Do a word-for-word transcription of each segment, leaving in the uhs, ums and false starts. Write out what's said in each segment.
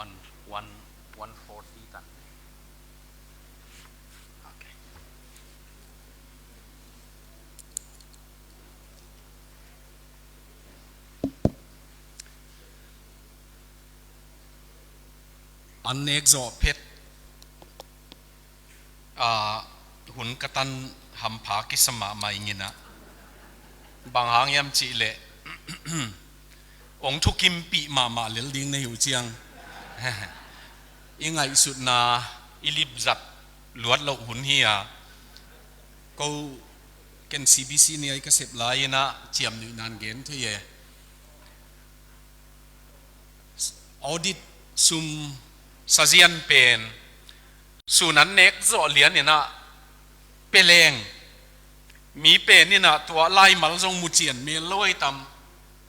One, one, one forty tan. Okay. An nek zawh phet, ah, hun ka tan hampha kisa mahmah ing inah. Bang hang hiam cihleh, ong thukimpih mahmah lel ding na hi uh ciang, i ngaihsutna i lipzat luat loh hun hi a, ko ken C B C ni a i ka sep lai inah ciamnuihna gen thei e. Audit sum sazian pen sun an nek zawh lian inah peleng, mi pen inah tua laimal zong mucian mel lo ai tam,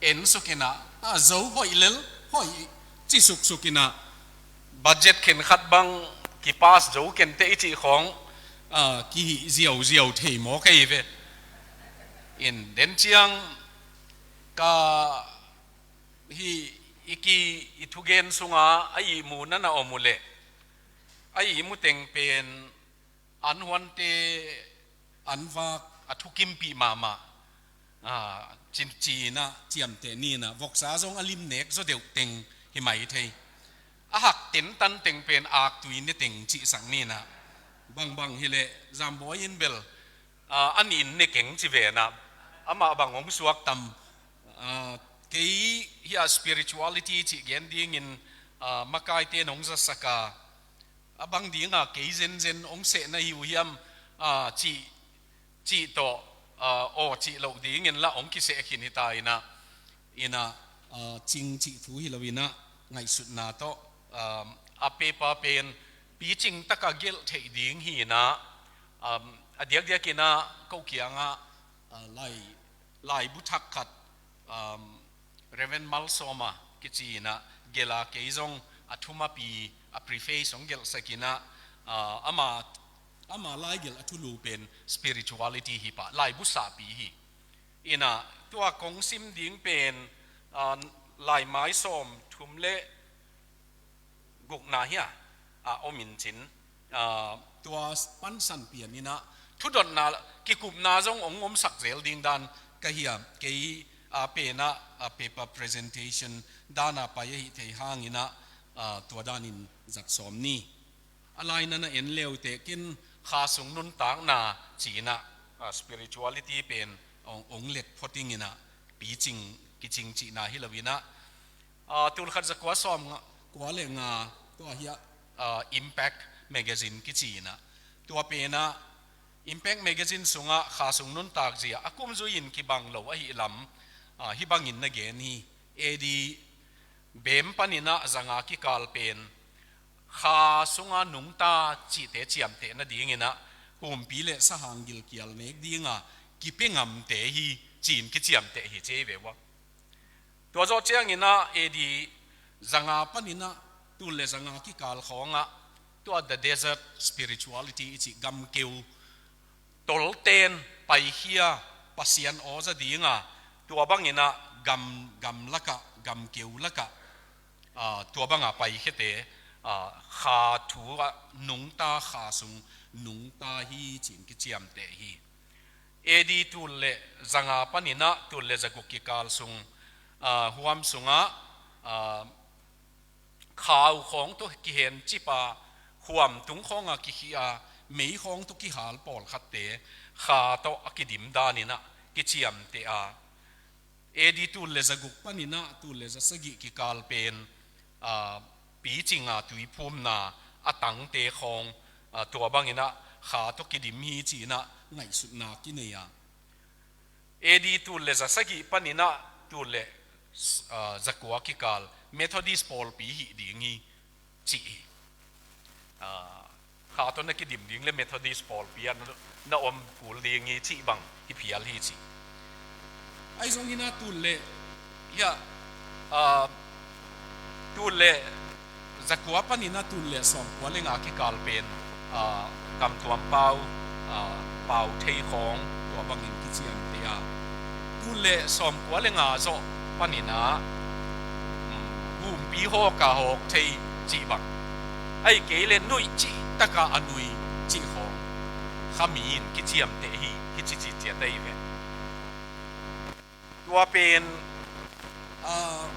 en suk inah, a zo hoih lel, hoih ci suksuk inah, budget khenkhat bang kipas zo kente i cih khawng, a, kihih ziauziau thei maw ka hi ve. In den ciang ka hi i ki i thugen sunga a ihmu na na om uh leh, a ihmu teng pen an huante an vak a thukimpih mahmah, a, cin, ci inah ciamteh ni inah, voksa zong a limnek zaw deuh teng hi mai thei. A hak tentan teng pen aktui ne teng cihsak ni inah, bangbang hileh Zambawi in bel, a, a nin ne keng ci ve inah, amah bang hong suak tam, a, kei hi a spirituality cih gen dingin, a, makaite nong zasak a, a bang dinga kei zenzen hong sehna hi uh hiam, a, cih, cih tawh, a, aw cih loh dingin lah hong kiseh khin hi ta inah, inah, a, cing cih thu hi lo inah, ngaihsutna tawh, a, a pepa pen picing taka gelh theih ding hi inah, a, a diakdiak inah ko kiangah, a, lai, laibu thak khat, um, Reverend Malsawma kici inah gelh a, kei zong a thumapi a preface hong gelhsak inah, ah, ama, ama laigelh a thulu pen spirituality hi pah, laibu sahpi hi. Inah tua kong sim ding pen, ah, laimai sawm thum le gukna hi a, a om in cin, a, tua pansan pian inah thudotna, kikupna zong hong omsak zel ding dan ka hi a, kei a pen ah, a, paper presentation dan a pai ahi thei hang inah, a, tua danin zat sawm ni. A laina na en leuteh ken kha sung nuntakna ci inah, a, spirituality pen hong, hong let phot ing inah, picing, kicing cihna hi lo inah, a, tulkhat zakua sawm nga, kua le nga, tua hi a, a, Impact Magazine kici inah, tua pen ah Impact Magazine sungah kha sung nuntak zia a kumzui in kibang lo ahih lam, a, hih bangin na gen hi. A D bem pan inah zanga kikal pen kha sunga nungta cihte ciamteh nading inah humpi le sahang gilkial nek dinga kipia ngamte hi, ci-in kiciamteh hi ci hi ve ua. Tua zawh ciang inah A D zanga pan inah tul le zanga kikal khawngah tua the desert spirituality i cih gamkeu tolten paikhia, Pasian aw za dinga, tua bang inah gam, gam lakah, gamkeu lakah, a, tua banga paikhiate, a, kha thu ah nungta, kha sung nungta hi ci-in kiciamteh hi. A D tul le zanga pan inah tul le zaguk kikal sung, a, huam sungah, a, khau khawng tawh kihencip a, huam tung khawngah kikhih a, mei khawng tawh kihal pawlkhatte kha tawh a kidim dan inah kiciamteh a, A D tul le zaguk pan inah tul le zasagih kikal pen, a, picinga tuiphumna a tangte khawng, a, tua bang inah kha tawh kidim hi ci inah ngaihsutna kinei a, A D tul le zasagih pan inah tul le, a, zakua kikal Methodist pawlpi hih ding hi ci hi. A, kha tawh na kidim ding le Methodist pawlpi ah na, na om kul ding hi cih bang hi phial hi ci. Ahi zong inah tul le, ya, a, tul le zakua pan inah tul le sawmkua le nga kikal pen, a, kamtuam pau, a, pau thei khawng tua bangin kiciamteh a, tul le sawmkua le nga zawh pan inah, um, humpi hawka hawk thei cih bang, ahih kei leh nuih cih taka a nui cih khawng kha mi in kiciamteh hi, kici cih ciat ahi ve. Tua pen, ah,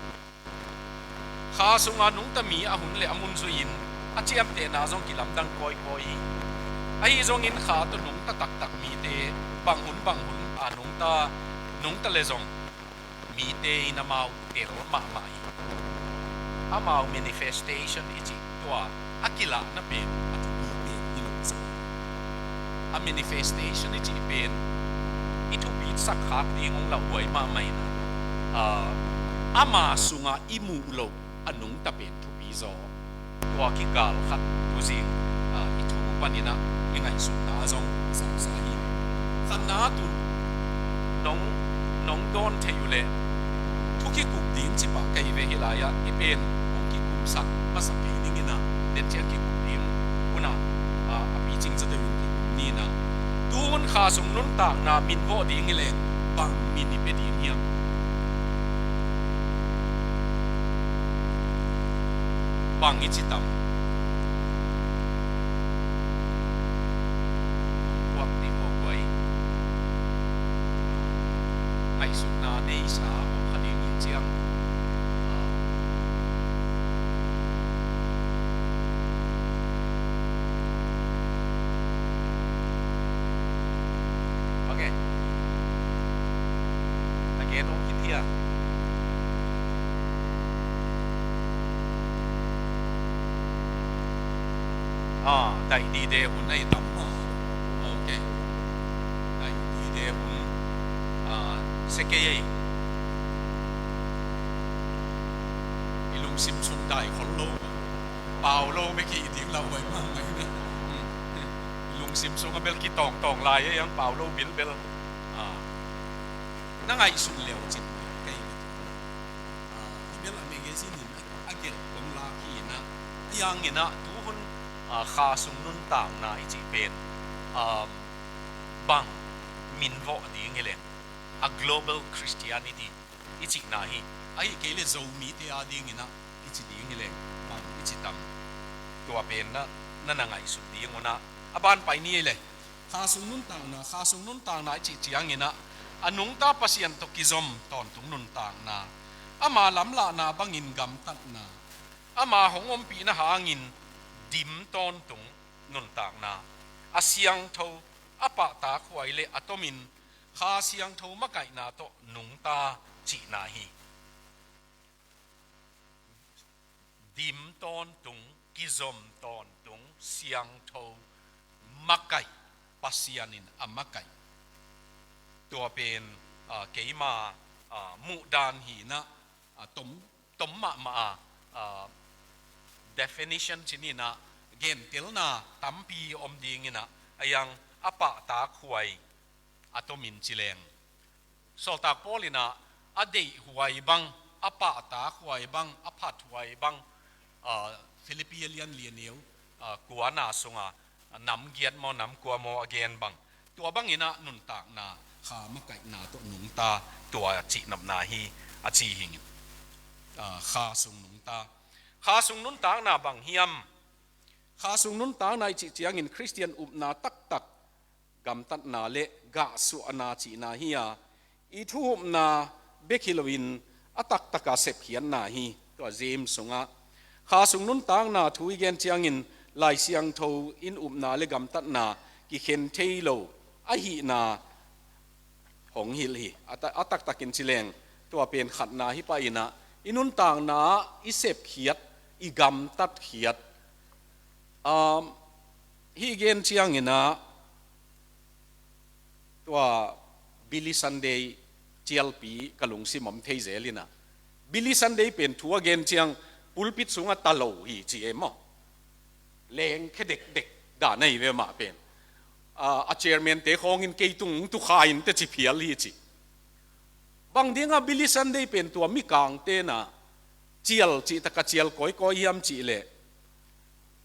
kha sunga nungta mi a hun le a mun zui-in a ciamtehna zong kilamdang kawikawi hi. Ahi zongin kha tawh nungta taktak mite bang hun bang hun a nungta, nungta le zong mite in amau tel mahmah hi. Amau manifestation i cih tua a kilahna pen a thupi pen hi lo zaw. A manifestation i cih pen i thupi sak khak ding hong lauhuai mahmah in, ah, ama sungah i muh loh a nungta pen thupi zaw. Tua kigal khat tuzing, ah, i thu panin ah i ngaihsutna zong zangsa hi. Khatna tun nong, nong dawn thei uh leh thu kikup ding cih pah ka hi ve. Hih lai-ah i pen hong kikumsak masa kei dingin ah, den ciat kikup ding hun ah, ah, a picing za deuh in kikum ni in ah. Tu hun kha sung nuntakna min vawh ding hi leng bang min i pia ding hiam? Bang i ci tam? Kuak ding aw guai. Ngaihsutna nei sa aw kha ding hi ciang. Ah. Bang e. A gen hong kithia. Ah, daih dide hun ahi tam maw? Ok. Daih dide hun, ah, sia kei ei. I lungsim sung dai khol lo. Pau lo bek hi ding lauhuai mahmah hi na. Hmm. I lungsim sung a bel kitawngtawng lai ei ang, pau lo bilbel. Ah. Na ngaihsun leu cin kei. Ah, hi bel a magazine in a gelh kong lak hi in ah, a yang in ah tu hun, ah, kha sung nuntakna i cih pen, ah, bang min vawh ding hi leng, a global Christianity i cihna hi. Ahih kei leh Zomite a ding in ah i ci ding hi leng bang i ci tam? Tua pen na, na na ngaihsut ding un ah a ban pai ni ei le. Kha sung nuntakna, kha sung nuntakna i cih ciangin ah a nungta Pasian tawh kizom tawntung nuntakna, ama lamlahna bangin gamtatna, ama hong ompihna hangin dim tawntung nuntakna, a siangtho, a pahtakhuai le a tomin Kha Siangtho makaihna tawh nungta cihna hi. Dim tawntung, kizom tawntung, siangtho, makaih, Pasian in a makaih. Tua pen, ah, keima, ah, muhdan hi in ah, ah, tom, tom mahmah a, ah, definition ci ni in ah, gentelna tampi om ding in ah, a yang a pahtakhuai, a tomin ci leng. Sawltak Paul in ah a deihhuai bang, a pahtakhuai bang, a phathuai bang, ah, Philippi a lian li a neu, ah, kuana sungah nam giat maw, nam kua maw a gen bang, tua bangin ah nuntakna, kha makaihna tawh nungta, tua cihnopna hi a ci hi ing. Ah, kha sung nungta. Kha sung nuntakna bang hiam? Kha sung nuntakna i cih ciangin Khristian upna taktak gamtatna le gahsuahna cihna hi a, i thu upna bek hi loin a taktaka sepkhiatna hi. Tua James sungah kha sung nuntakna thu i gen ciangin Lai Siangtho in upna le gamtatna kikhen thei lo ahihna hong hilh hi. A ta-, a taktakin ci leng, tua pen khatna hi pah in ah, i nuntakna ah i sepkhiat, i gamtatkhiat. Um, hih gen ciangin ah, tua Billy Sunday cialpi ka lungsim om thei zel in ah, Billy Sunday pen thu a gen ciang pulpit sungah ta lo hi ci e maw. Lengkhia dekdek dan ahi ve mah pen. Ah, a chairman te khawngin kei tung tu kha in teh ci phial hi ci. Bang dingah Billy Sunday pen tua mikangte in ah cial cih takah cial kawikawi hiam cih leh,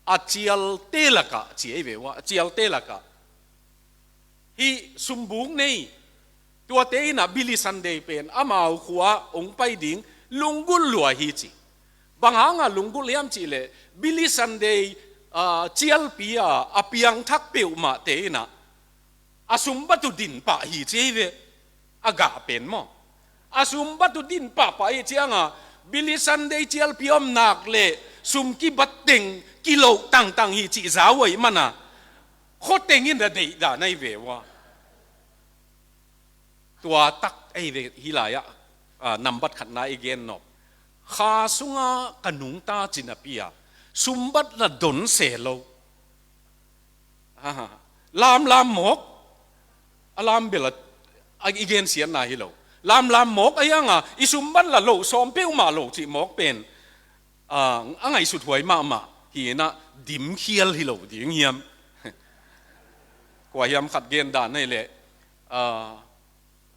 a cialte lakah ci ahi ve ua, a cialte lakah hih sumbuk nei, tuate in ah Billy Sunday pen amau khua hong pai ding lunggulh lua hi ci. Bang hanga lunggulh hiam cih leh, Billy Sunday, ah, cialpi a, a piangthak peuhmahte in ah, a sumbat uh din pah hi ci hi ve, a gah pen maw. A sumbat uh din pahpah hi cianga, Billy Sunday cialpi om nak leh, sum kibat teng, kiloh tangtang hi cih za uh ahih mana, khua teng in a deihdan ahi ve ua. Tua tak ahi ve hih lai-ah, ah, nambat khatna i gen nop. Kha sunga ka nungta ci napi-a, sumbat la don se lo. Ah, lamlam mawk, a lam bel a, a i gensiatna hi lo. Lamlam mawk a hianga, i sumbat la lo, sawm peuhmah lo cih mawk pen, ah, a ngaihsut huai mahmah hi in ah, dimkhial hi lo ding hiam? Kua hiam khat gen dan ahi leh, ah,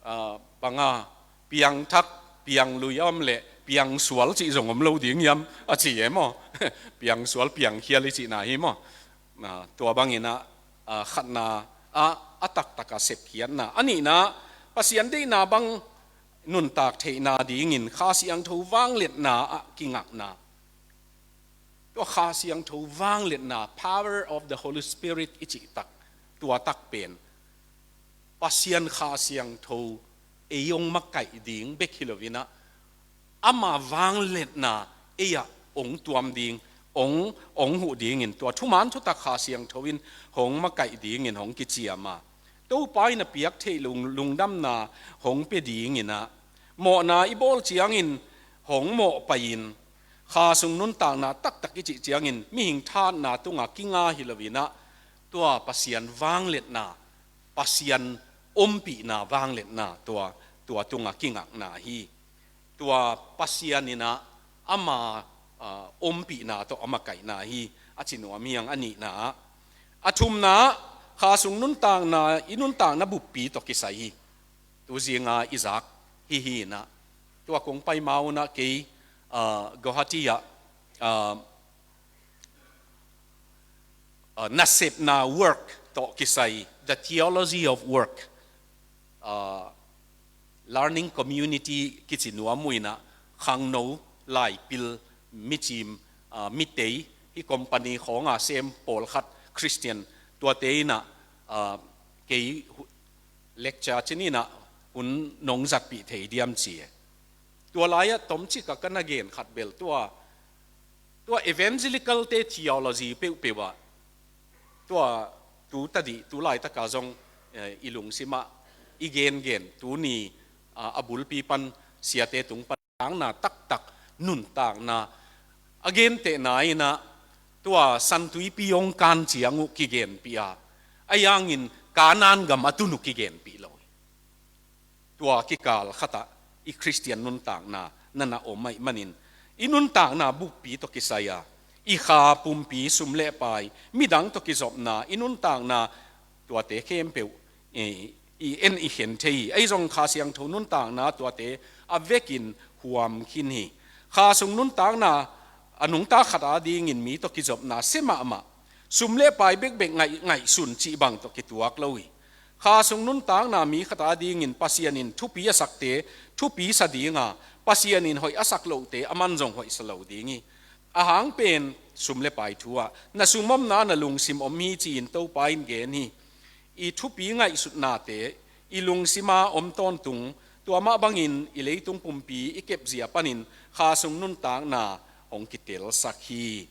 ah, banga, piangthak, pianglui a om leh, piangsual cih zong om lo ding hiam, a ci e maw. Piangsual, piangkhial i cihna hi maw. Ah, tua bangin ah, ah, khatna, ah, a taktak a sepkhiatna. A nihna, Pasian deihna bang nuntak theihna dingin Kha Siangtho vangliatna ah kingakna. Tua Kha Siangtho vangliatna, power of the Holy Spirit i cih tak, tua tak pen Pasian Kha Siangtho ei hong makaih ding bek hi lo in ah, ama vangliatna ei-ah hong tuam ding, hong, hong huh dingin tua thuman thutak Kha Siangtho in hong makaih dingin hong kiciam a, Topa in a piak theih lung, lungdamna hong pia dingin ah, mawhna i bawl ciangin hong mawhpaih in, Kha sung nuntakna taktak i cih ciangin mihing thatna tunga kinga hi lo in ah, tua Pasian vangliatna, Pasian ompihna vangliatna, tua, tua tunga kingakna hi. Tua Pasian in ah ama, ah, ompihna tawh a makaihna hi, a ci nuam hi hang. A nihna ah, a thumna ah, Kha sung nuntakna, i nuntakna buppi tawh kisai hi. Tuzinga i zak hi hi in ah, tua kong pai ma un ah kei, ah, Guwahati ah, ah, ah, nasepna work tawh kisai, the theology of work, ah, learning community kici nuam uh in ah, khangno, laipil, micim, ah, mitei, hih company khawnga sem pawlkhat Christian, tuate in ah, ah, kei hu-, lecture ci ni in ah, hun nong zatpih thei diam ci e. Tua lai-ah tomcik a ka na gen khat bel tua, tua evangelical-te theology peuhpeuh ah, tua tu tadih, tu laitaka zong, eh, i lungsimah i gengen, tuni, ah, a bulpi pan siate tung pan nuntakna taktak, nuntakna a gentehna in ah, tua Santuipi hong kan ciang uh kigenpih a, a hiangin Kanaan gam a tun uh kigenpih lo. Tua kikal khatah i Khristian nuntakna na na om ahih manin, i nuntakna buppi tawh kisai a, i kha, pumpi, sum le pai, midang tawh kizopna, i nuntakna tuate khempeuh, i, i en i khen thei hi. Ahi zong Kha Siangtho nuntakna tuate a vekin huam khin hi. Kha sung nuntakna, a nungta khat adingin mi tawh kizopna sia mahmah, sum le pai bekbek ngaih, ngaihsun cih bang tawh kituak lo hi. Kha sung nuntakna mi khat adingin Pasian in thupi a sakte thupi sa ding a, Pasian in hoih a sak lohte aman zong hoih sa lo ding hi. A hang pen sum le pai thu ah, na sum omna na lungsim om hi ci-in Topa in gen hi. I thupi ngaihsutnate i lungsima om tawntung, tua mah bangin i leitung pumpi i kepzia panin Kha sung nuntakna hong kitelsak hi.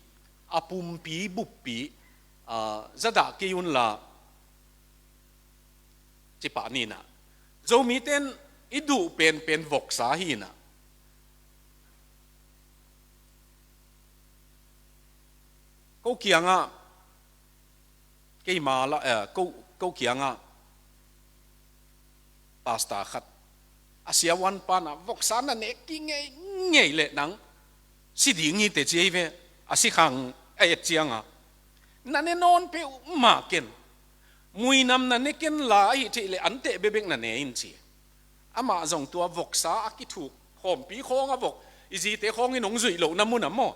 A pumpi buppi, ah, zadah kei unla, ci pah ni in ah, Zomite in i duh penpen voksa hi in ah. Ko kiangah, keima la, eh, ko, ko kiangah pastor khat, a siavuan pan ah, voksa na ne kingeingei leh nang si ding hi teh ci hi ve, a sikhang a et ciangah. Na ne nawn peuhmah ken. Muinam na ne ken la, ahih theih leh anteh bekbek na ne in ci. Amah zong tua voksa a kithuk, khawmpi khawng a vok, i zite khawng in hong zuih lohna mun ah maw.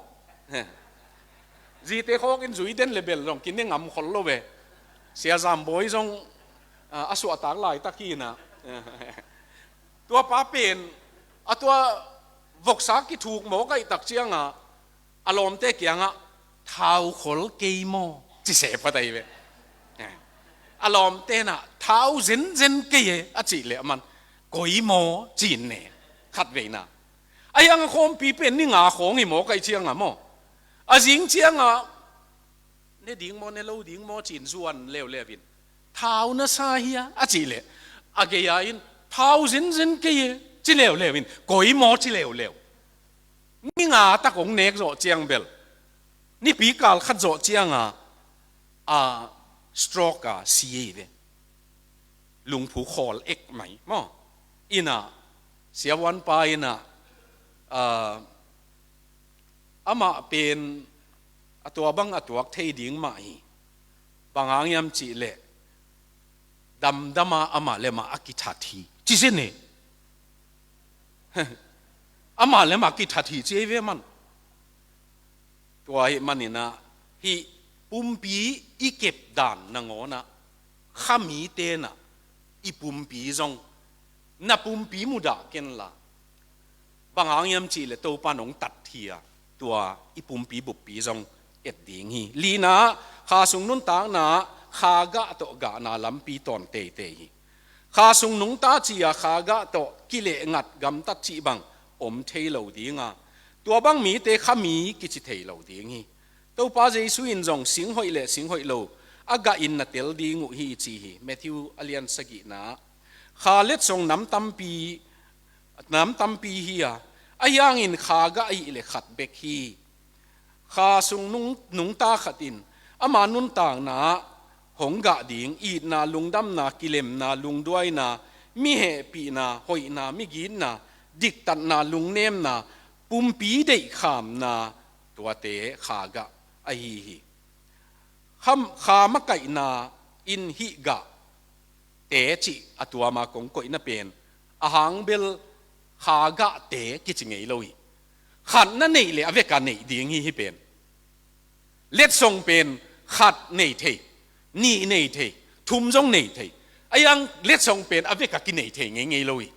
Zite khawng in zui den le bel zong kine ngam khol lo ve. Sia Zam Bawi zong, ah, a suahtak laitak hi in ah. Tua pa pen, a tua voksa kithuk mawk ahih tak ciangah, A lawmte kiangah, "Thau khol kei maw?" ci seh pha tai ve. A lawmte na, "Thau zenzen kei e," a cih leh aman, "Koi maw?" ci-in ne. Khat veina. A hiang a khawmpi pen ni nga khawng hi maw, kai cianga maw? A zing cianga, "Ne ding maw, ne lo ding maw?" ci-in zuan leuleu in, "Thau na sa hia?" a cih leh, a gei-a in, "Thau zenzen kei e," ci leuleu in, "Koi maw?" ci leuleu. Ni nga tak hong nek zawh ciang bel, nipi kal khat zawh cianga, a stroke a si ei ve. Lungphu khawl ek mai maw? Ina, siavuanpa ina, a, amah pen a tua bang a tuak thei ding mah hi. Bang hang hiam cih leh, damdama amah le amah a kithat hi, ci zen e. Amah le amah kithat hi ci ei ve man. Tua ahih maninah, hih pumpi i kep dan nangawnah, khamite nah, i pumpi zong, na pumpi mudah kenla. Bang hang hiam cih leh Topa nong tat hi a, tua i pumpi buppi zong et ding hi. Lina, kha sung nuntakna, kha gah tawh gahna lampi tawn teitei hi. Kha sung nungta ci-a kha gah tawh kileh ngat gamtat cih bang om thei lo dinga, tua bang mite khami kici thei lo ding hi. Topa Jesu in zong singhoih le singhoih lo a gah in na tel ding uh hi ci hi. Matthew a lian sagihna. Kha letsong nam tampi, nam tampi hi a, a hiangin kha gah ahih leh khat bek hi. Kha sung nung, nungta khat in ama nuntakna ah hong gah ding, itna, lungdamna, kilemna, lungduaina, mi hehpihna, hoihna, mi gitna, diktatna, lungnemna, pumpi deihkhamna, tuate kha gah ahi hi. Kham, kha makaihna in hih gah te cih a tuama kong koihna pen, a hang bel kha gah te kici ngei lo hi. Khat na neih leh a veka neih ding hi, hih pen. Letsong pen khat nei thei, nih nei thei, thum zong nei thei. A hiang letsong pen a veka kinei thei ngeingei lo hi.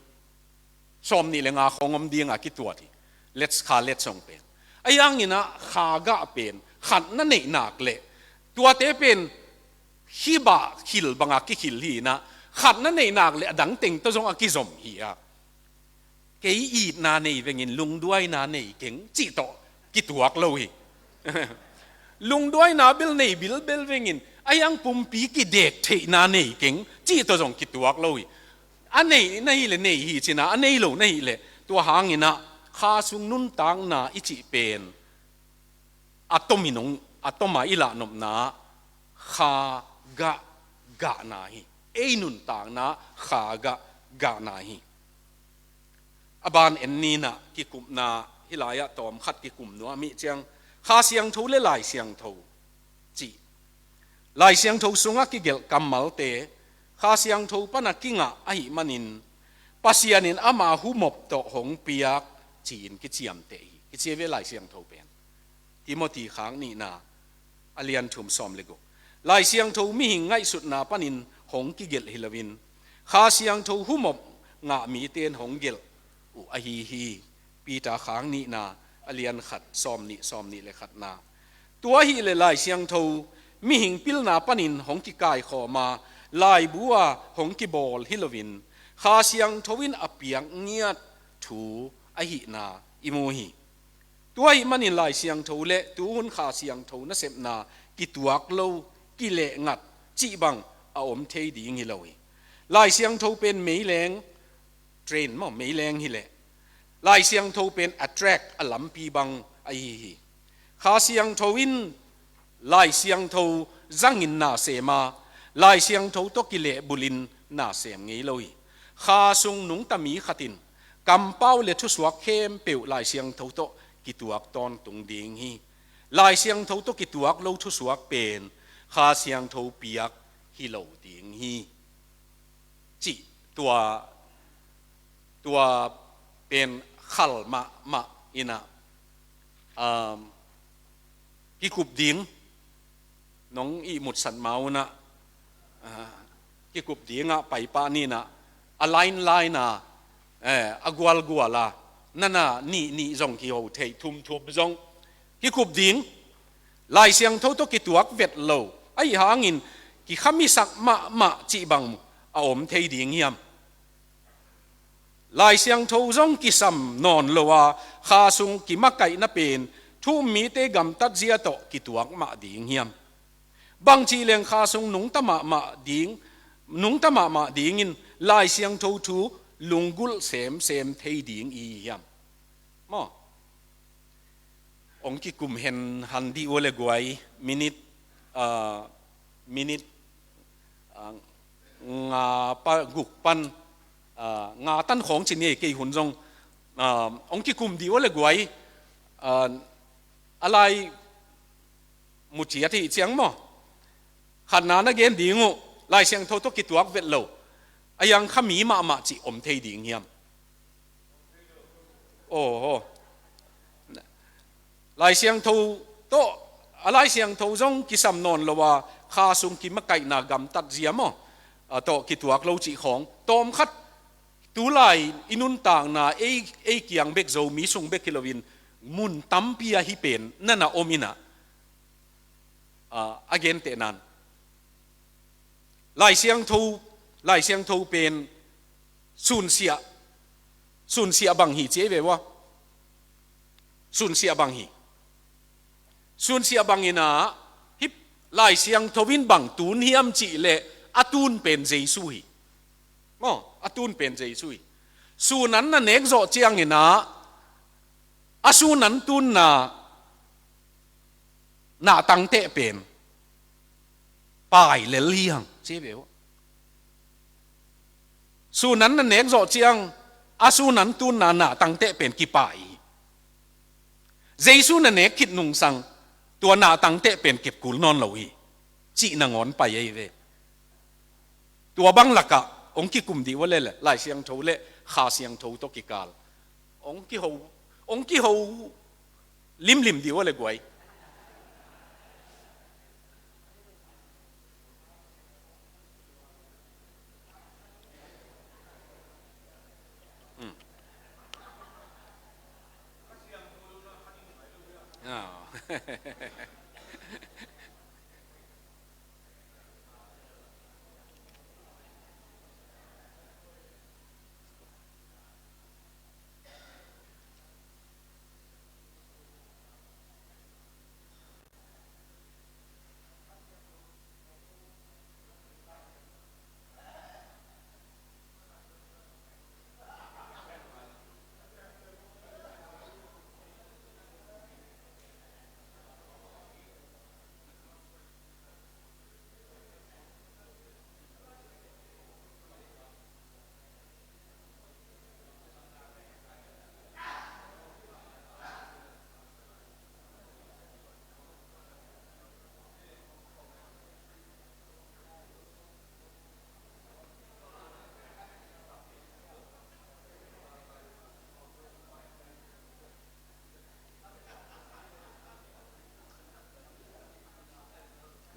Sawm nih le nga khawng om dinga kituat hi. Lets, kha letsong pen. A hianginah kha gah pen khat na neih nak leh, tuate pen khibah khil banga kikhil hi inah, khat na neih nak leh a dang teng tawh zong a kizom hi a. Kei itna nei vengin lungduaina nei keng cih tawh kituak lo hi. Lungduaina bel nei bilbel vengin, a hiang pumpi kidek theihna nei keng cih tawh zong kituak lo hi. A neih na hih leh nei hi cina, a nei lo na hih leh, tua hanginah kha sung nuntakna i cih pen a tom i nung, a toma i lahnopna kha gah gahna hi. Ei nuntakna kha gah gahna hi. A ban en ninah kikupna, hih lai-ah tawm khat kikum nuam ih ciang, Kha Siangtho le Lai Siangtho cih. Lai Siangtho sungah kigelh kammalte Kha Siangtho pana kingah ahih manin, Pasian in ama humop tawh hong piak ci-in kiciamteh hi. Kici ve Lai Siangtho pen. Timothy khak nihna a lian thum sawm le guk. Lai Siangtho mihing ngaihsutna panin hong kigelh hi loin, Kha Siangtho humop ngah mite in hong gelh uh ahi hi. Peter khak nihna a lian khat sawm nih, sawm nih le khatna. Tua ahih leh Lai Siangtho mihing pilna panin hong kikaikhawma, laibu-a hong kibawl hi loin, Kha Siangtho in a piak ngiat thu ahihna i mu hi. Tua ahih manin Lai Siangtho le tuhun Kha Siangtho nasepna kituak lo, kileh ngat cih bang a om thei ding hi lo hi. Lai Siangtho pen meileng, train maw, meileng hi leh, Lai Siangtho pen a track, a lampi bang ahi hi. Kha Siangtho in Lai Siangtho zangin na sem a, Lai Siangtho tawh kilehbulhin na sem ngei lo hi. Kha sung nungta mi khat in kampau le thusuak khempeuh Lai Siangtho tawh kituak tawntung ding hi. Lai Siangtho tawh kituak lo thusuak pen Kha Siangtho piak hi lo ding hi. Cih tua, tua pen khal mahmah inah, um, kikup ding, nong ihmutsat ma unah, ah, kikup dingah paipah ninah, a line line a, eh, a gualgual a, nana nih nih zong kiho thei, thum thum zong, kikup ding, Lai Siangtho tawh kituak vet lo, ahi hangin kikhamisak mahmah cih bang a om thei ding hiam? Lai Siangtho zong kisam nawn lo a, kha sung kimakaihna pen thu-um mite gamtatzia tawh kituak mah ding hiam? Bangci leng kha sung nungta mahmah ding, nungta mahmah dingin Lai Siangtho thu lunggulh semsem thei ding i hiam? Maw? Ong kikum hen han dih ua le guai, minit, ah, minit, ah, nga pan, guk pan, ah, nga tan khawng ci ni ei, kei hun zong, ah, ong kikum dih ua le guai, ah, a lai mu ciat hi ciang maw? Khatna na gen ding uh, Lai Siangtho tawh kituak vet lo, a hiang kha mi mahmah cih om thei ding hiam? Aw, aw. Lai Siangtho tawh, a Lai Siangtho zong kisam nawn lo a, kha sung kimakaihna gamtatzia maw, a tawh kituak lo cih khawng. Tawmkhat, tulai i nuntakna, ei, ei kiang bek, Zomi sung bek hi loin, mun tampi ah hih pen na na om in ah, a, a gentehna in, Lai Siangtho, Lai Siangtho pen sunsiah, sunsiah bang hi ci ei ve ua. Sunsiah bang hi. Sunsiah bang in ah, hih Lai Siangtho in bang tun hiam cih leh a tun pen Jesu hi. Maw, a tun pen Jesu hi. Sun an na nek zawh ciangin ah, a sun an tunna nahtangteh pen pai lel hi hang, ci ve uh. Sun an na nek zawh ciang, a sun an tunna nahtangteh pen kipai hi. Jesu na nek khit nungsang, tua nahtangteh pen kep kul nawn lo hi, cih nangawn pai ahi ve. Tua bang lakah ong kikum dih ua le le, Lai Siangtho le Kha Siangtho tawh kikal, ong kiho, ong kiho limlim dih ua le guai. Mm. Ah.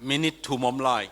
Minute thum om lai.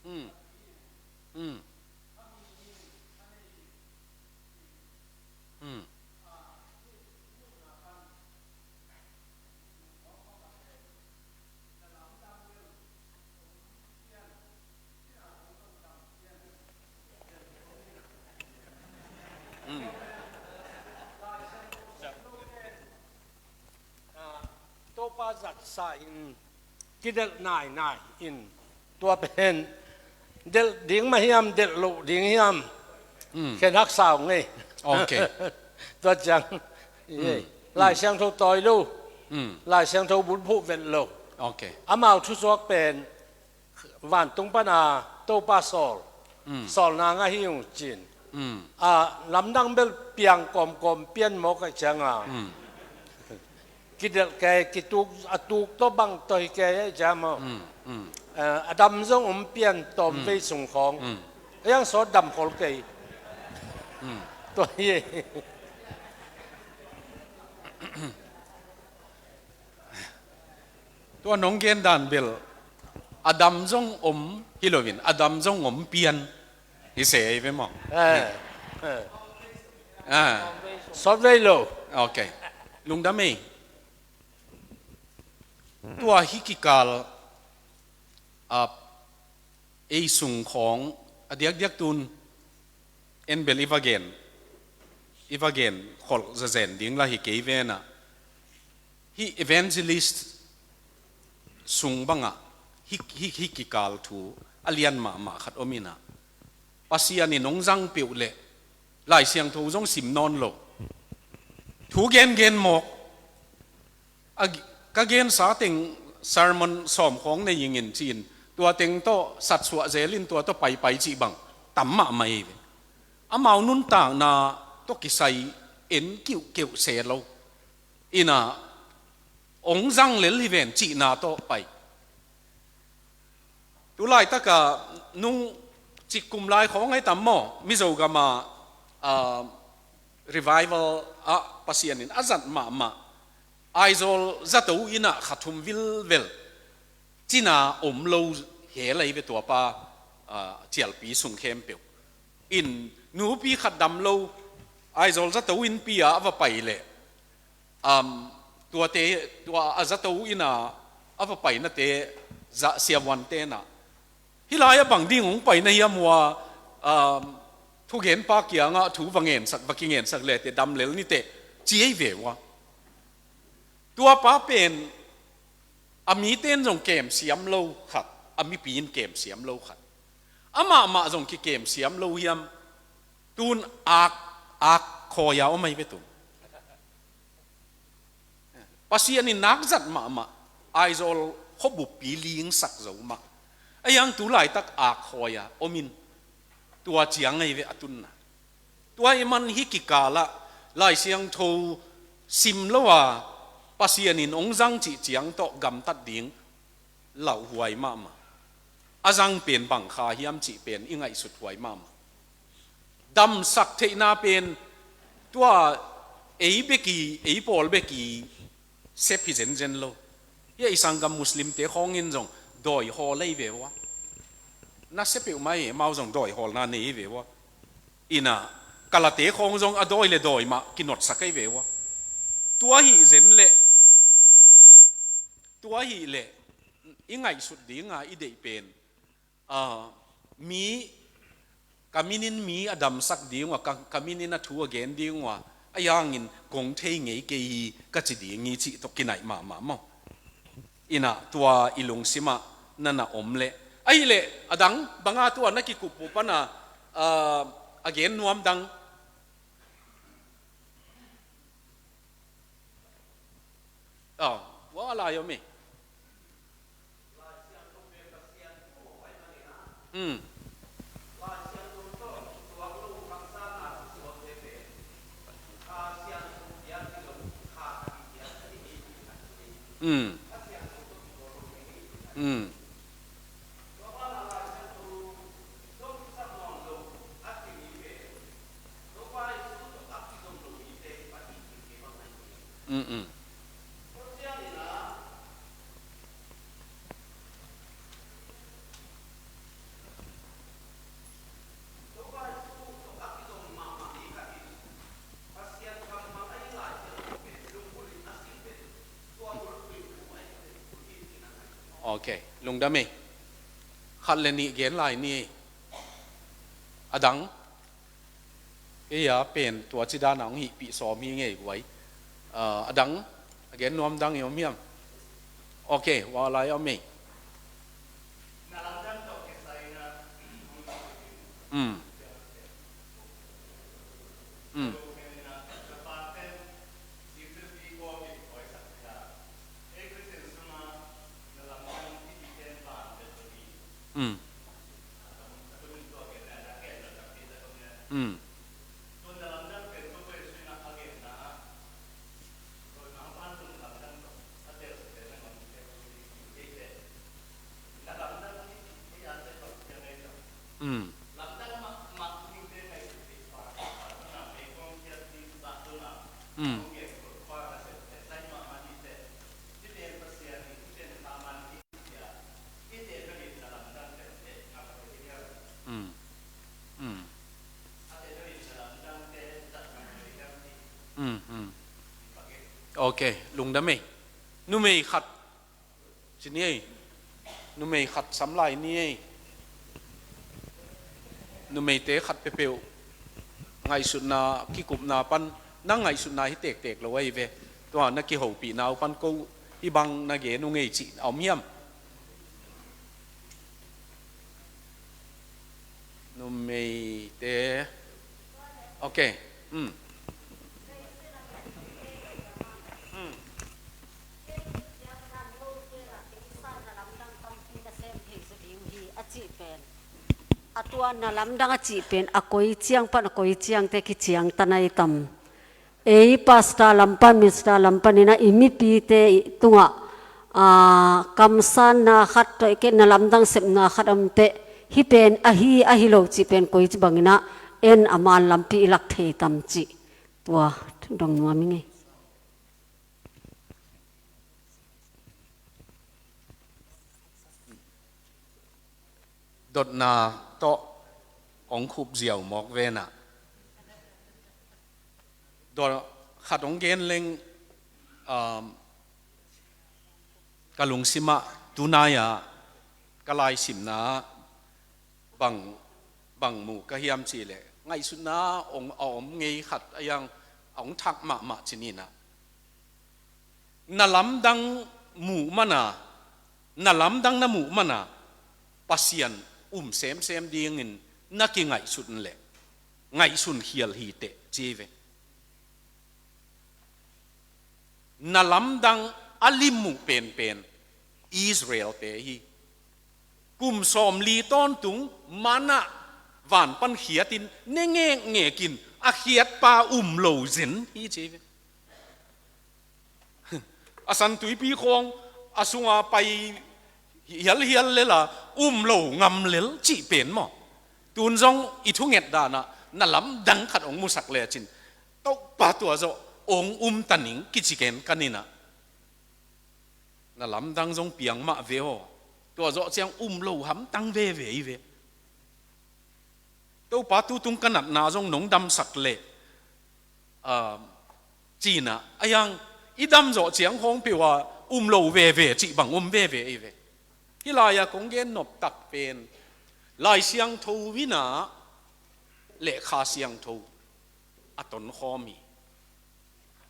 Mm. Mm. Mm. Mm. Ah, Topa zatsa in kidelh nainai in, tua pen delh ding mah hiam, delh loh ding hiam, mm, khen haksa ung ei. Ok. Tua ciang, mm, ei, mm, Lai Siangtho tawi lo, mm, Lai Siangtho bulphuh vet lo. Ok. Amau thusuak pen vantung pana Topa sawl, mm, sawlna ngah hi ung cin. A lamdang bel piang kawmkawm pian mawk a cianga kidelh kei, kituk, a tuk tawh bang tawh hi kei a ciang maw? A dam zong om pian tawmvei sung khawng. A yang sawt dam khol kei. Tua hi. Tua nong gen dan bel a dam zong om hi loin a dam zong om pian hi se ei ve maw? Sawtvei lo. Ok. Lungdam ei. Tua hi kikal a ei sung khawng a diakdiak tun en bel i va gen, i va gen kholh zazen ding la hi kei vena. Hih evangelist sung bangah hih, hih, hih kikal thu a lian mahmah khat om inah, Pasian in hong zang peuh leh Lai Siangtho zong sim nawn lo. Thu gengen mawk. A, ka gensa teng sermon sawm khawng nei ingin ci-in tua teng tawh satsuah zelin tua tawh paipai cih bang tam mahmah hi ve. Amau nuntakna tawh kisai en kiuhkeuh se lo. Inah hong zang lel hi ven cihna tawh pai. Tulaitaka nung cikkum lai khawng ai tam maw? Mizo gama, ah, revival ah Pasian in a zat mahmah Aizawl zato inah kha thum vilvel cina om lo hel ahi ve tuapa, ah, cialpi sung khempeuh. In nupi khat dam lo Aizawl zato innpi ah a va pai leh, um, tuate, tua a zato inah a va painate zah siavuante inah, hih lai-ah bang ding hong paina hiam uh a, um, thugenpa kiangah thu va ngensak, va kingensak leh teh dam lel ni teh ci ei ve uh a. Tuapa pen a mite in zong kem siam lo khat, a mipi in kem siam lo khat, amahmah zong kikem siam lo hiam? Tun ak, ak khawi-a om ahi ve tun. Pasian in nak zat mahmah Aizawl khuabuppi lingsak zo mah. A yang tu laitak ak khawi-a om in tua ciang ahi ve a tunna. Tua ahih man hih kikalah Lai Siangtho sim lo a Pasian in hong zang cih ciang tawh gamtat ding lauhuai mahmah. A zang pen bang kha hiam cih pen i ngaihsut huai mahmah. Damsak theihna pen tua ei bek i, ei pawl bek i sep hi zenzen lo. Hih a i sanggam Muslimte khawng in zong dawi hawl ahi ve uh a. Na sep peuhmah hi, amau zong dawi hawlna nei hi ve uh a. Inah kalate khawng zong a dawi le dawi mah kinotsak ahi ve uh a. Tua hi zen leh, tua hi leh i ngaihsut dinga i deih pen, ah, mi, ka minin mi a damsak ding uh a, ka, ka minin a thu a gen ding uh a, a yangin kong thei ngei kei hi ka ci ding hi cih tawh kinaih mahmah maw? Inah tua i lungsimah na na om leh, ahih leh a dang banga tua na kikup uh pana, ah, a gen nuam dang. Aw, ua lai om hi. Mm. Mm. Mm. Mm, mm. Ok, lungdam ei. Khat le nih gen lai ni ei. A dang. Kei a pen tua ci dana hong hihpih sawm hi ngei guai. Ah, a dang, a gen nuam dang i om hiam? Ok, ua lai om ei. Mm. Mm. Mm. Mm. Mm. Mm. Mm. Mm. Mm, mm. Ok, lungdam ei. Numei khat ci ni ei. Numei khat sam lai ni ei. Numeite khat peuhpeuh ngaihsutna, kikupna pan, na ngaihsutna hi tektek lo ahi ve. Tua na kihopihna uh pan ko hih bang na gen uh ngei cih a om hiam? Numeite. Ok. Hmm. Hmm. A tua na lamdang a cih pen a koi ciang pan a koi ciangte kiciangtan ahi tam? Ei pastor lam pan, minister lam panin ah i mipite i tungah, aa, kamsanna khat tawh i kei na lamdang sepna khat om teh, hih pen ahi, ahi lo cih pen koi ci bangin ah en a man lampi i lak thei tam cih. Tua dong nuam i ngei. Dotna tawh hong khup ziau mawk ve na. Dot khat hong gen leng, um, ka lungsimah tunai-ah ka laisimna bang, bang mu ka hiam cih leh, ngaihsutna hong, a om ngei khat a hiang a hong thak mahmah ci ni na. Na lamdang muh mana, na lamdang na muh mana, Pasian um semsem dingin na kingaihsun leh, ngaihsun khial hi teh ci ve. Na lamdang a lim muh penpen Israel-te hi. Kum sawmli tawntung manna van pan khiatin ne ngekngekin a khiatpa um lo zen hi ci ve. A San Tuipi khawng a sunga pai hialhial lela um lo ngam lel cih pen maw? Tun zong i thunget danah na lamdang khat hong musak lecin, Topa tua zawh hong um ta ning kici ken ka ni na. Na lamdang zong piang mah ve aw. Tua zawh ciang um lo hamtang veve hi ve. Topa, tutung ka natna zong nong damsak leh, ah, ci na, a hiang i dam zawh ciang khawng peuh ah um lo veve cih bang om veve hi ve. Hih lai-ah kong gen noptak pen Lai Siangtho in ah leh Kha Siangtho a tonkhawm hi.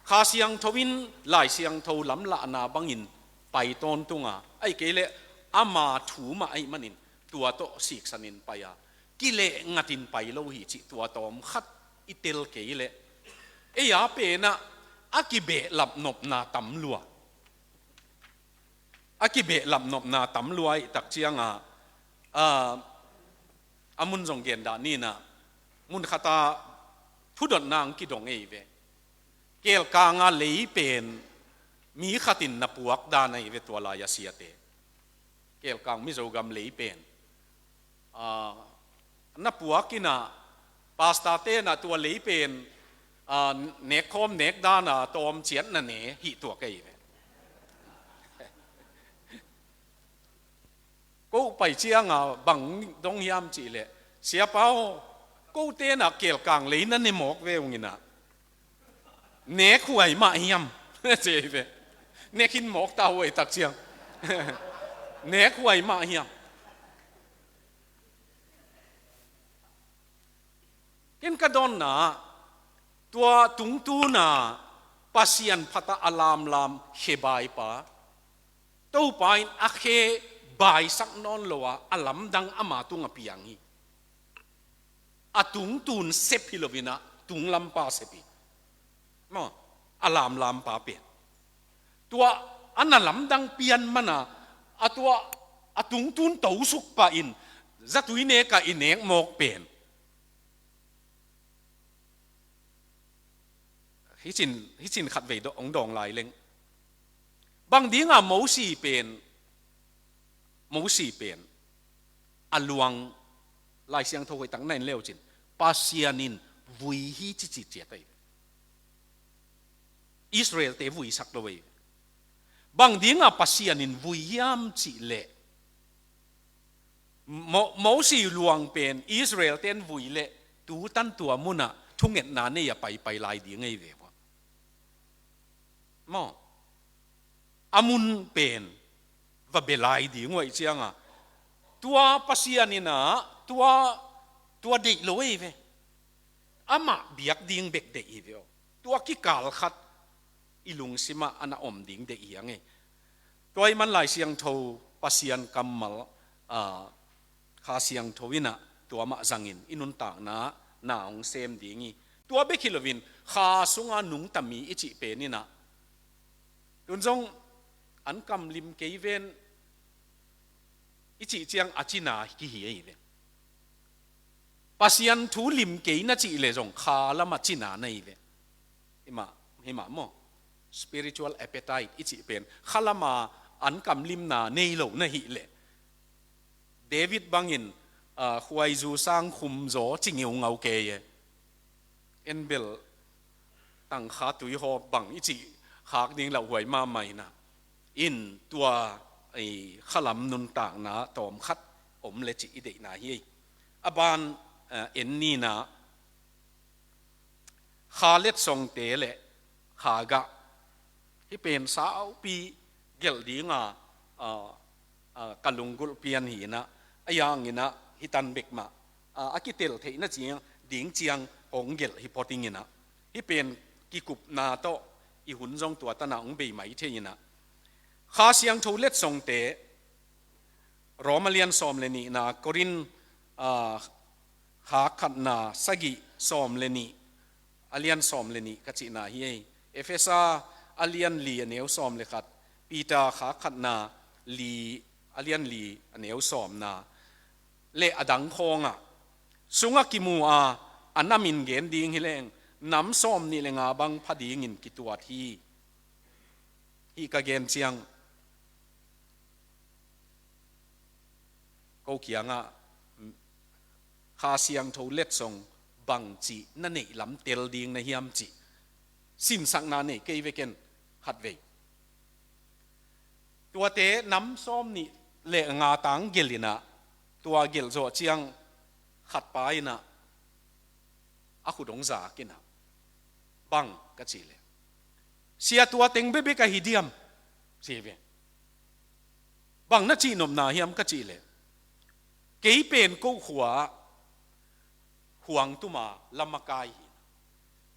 Kha Siangtho in Lai Siangtho lamlahna bangin pai tawntung a, ahih kei leh ama thu mah ahih manin tua tawh siksanin pai a, kileh ngatin pai lo hi cih tua tawm khat i tel kei leh, ei a penah a kibehlap nopna tam lua. A kibehlap nopna tam lua ahih tak ciangah, a, a mun zong gen dah ni na, mun khatah thudotna ang kidong ei ve. Kelkanga lei pen mi khatin na puak dan ahi ve, tua lai-a siate. Kelkang Mizogam lei pen, ah, na puak in ah, pastor-te in ah tua lei pen, ah, nekkhawm nek dan a tawm ciat na ne hih tuak ahi ve. Ko pai cianga bang dong hiam cih leh, Siapa aw, kote in ah kelkang lei na ne mawk ve ung in ah, nek huai mah hiam? Ci hi ve. Nek hin mawk ta huai tak ciang. Nek huai mah hiam? Ken ka dawnna, tua tungtuna Pasian phatah a lamlam khe baipa, Topa in a khe baisak nawn lo a, a lamdang ama tungah piang hi. A tungtun sep hi lo in ah, tunglampa sep hi. Maw, a lamlampa pen. Tua a na lamdang pian mana, a tua a tungtun tosuk pah in, zatui nekah i nek mawk pen. Hicin, hicin khatvei dawh hong dawng lai leng. Bang dinga Mosi pen, Mosi pen a luang, Lai Siangtho hoihtak na en leucin Pasian in vui hi cici ciat ahi. Israelte vuisak lo ahi. Bang dinga Pasian in vui hiam cih leh Mo- Mosi luang pen Israelte in vui leh tutan tua munah thungetna nei a paipai lai ding ahi ve. Maw, a mun pen va bia lai ding uh aih cianga tua Pasian inah tua tua deih lo ahi ve. Amah biak ding bek deih hi ve aw. Tua kikal khat i lungsimah a na om ding deih hi a ngei. Tua i man Lai Siangtho Pasian kammal, a, Kha Siangtho inah tua mah zangin i nuntakna na hong sem ding hi. Tua bek hi loin kha sunga nungta mi i cih pen inah tun zong an kam lim kei ven i cih ciang a cina kihi ahi ve. Pasian thu lim kei na cih leh zong kha lama cina na hi ve. Himah, himah maw? Spiritual appetite i cih pen kha lama an kam limna nei lo na hih leh David bangin, a, khuaizu sang khum zaw ci ngeungau kei e. En bel tangkha tuihawp bang i cih khak ding lauhuai mahmah inah in tua, ei, khalam nuntakna tawmkhat om le cih i deihna hi. A ban, eh, en nina kha letsongte le kha gah hi pen saupi gelh dinga, a, a, ka lunggulh pian hi inah a yanginah hi tan bek mah, a, a kitel theihna ciang ding ciang hong gelh hi phot ing inah hi pen kikupna tawh i hun zong tua tanah hong bei mai thei inah Kha Siangtho letsongte Roma lian sawm le nihna, Korin, a, kha khatna, sagih sawm le nih, a lian sawm le nih ka cihna hi ei. Efesa a lian li a neu sawm le khat, Peter kha khatna li a lian li a neu sawmna le a dang khawngah sungah kimu a, a namin gen ding hi leng nam sawm nih le nga bang pha dingin kituat hi. Hih ka gen ciang ko kiangah Kha Siangtho letsong bangci na neih lam tel ding na hiam cih sinsakna nei kei vekin khatvei. Tuate nam sawm nih le nga tang gelh inah tua gelh zawh ciang khatpa inah a khut hong zak inah bang ka cih leh sia tua teng bekbek ahi diam ci ve. Bang na cihnopna hiam ka cih leh kei pen ko khua khuang tuma la makai hi.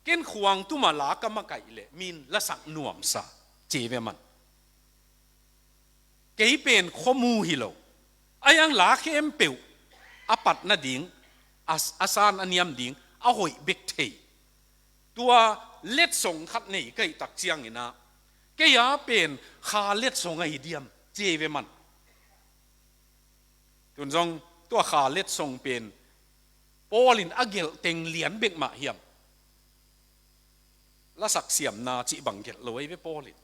Ken khuang tuma la ka makaih leh min lasak nuamsa ci ve man. Kei pen khuamu hi lo a yang la khempeuh a pat nading a, a san a niam ding a hoih bek thei. Tua letsong khat nei ka hih tak cianginah kei a pen kha letsong ahi diam ci ve man. Tun zong tua kha letsong pen Paul in a gelh teng lian bek mah hiam? Lasak siamna cih bang gelh lo ahi ve Paul in.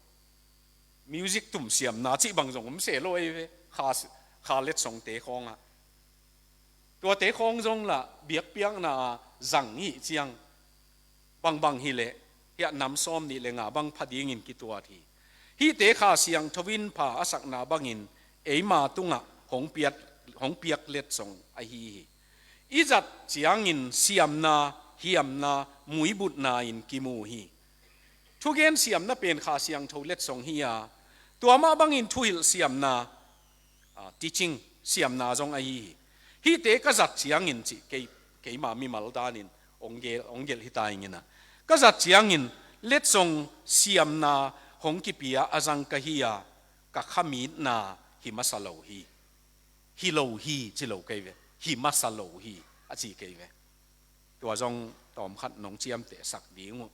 Music tum siamna cih bang zong om se lo ahi ve. Kha, kha letsongte khawngah tuate khawng zong lah biakpiakna a zang hih ciang bangbang hileh hiah nam sawm nih le nga bang pha dingin kituat hi. Hihte Kha Siangtho in pha a sakna bangin eima tungah hong piat, hong piak letsong ahi hi. I zat ciangin siamna, hiamna, muibutna in kimu hi. Thugen siamna pen Kha Siangtho letsong hi a, tua mah bangin thuhilh siamna, a, teaching siamna zong ahi hi. Hihte ka zat ciangin cih kei, keima mimal danin ong gelh, ong gelh hi ta inginah ka zat ciangin letsong siamna hong kipia a zang ka hi a, ka khamitna hi masa lo hi. Hi lo hi ci lo kei ve. Hi masa lo hi a ci kei ve. Tua zong tawmkhat nong ciamtehsak ding uh.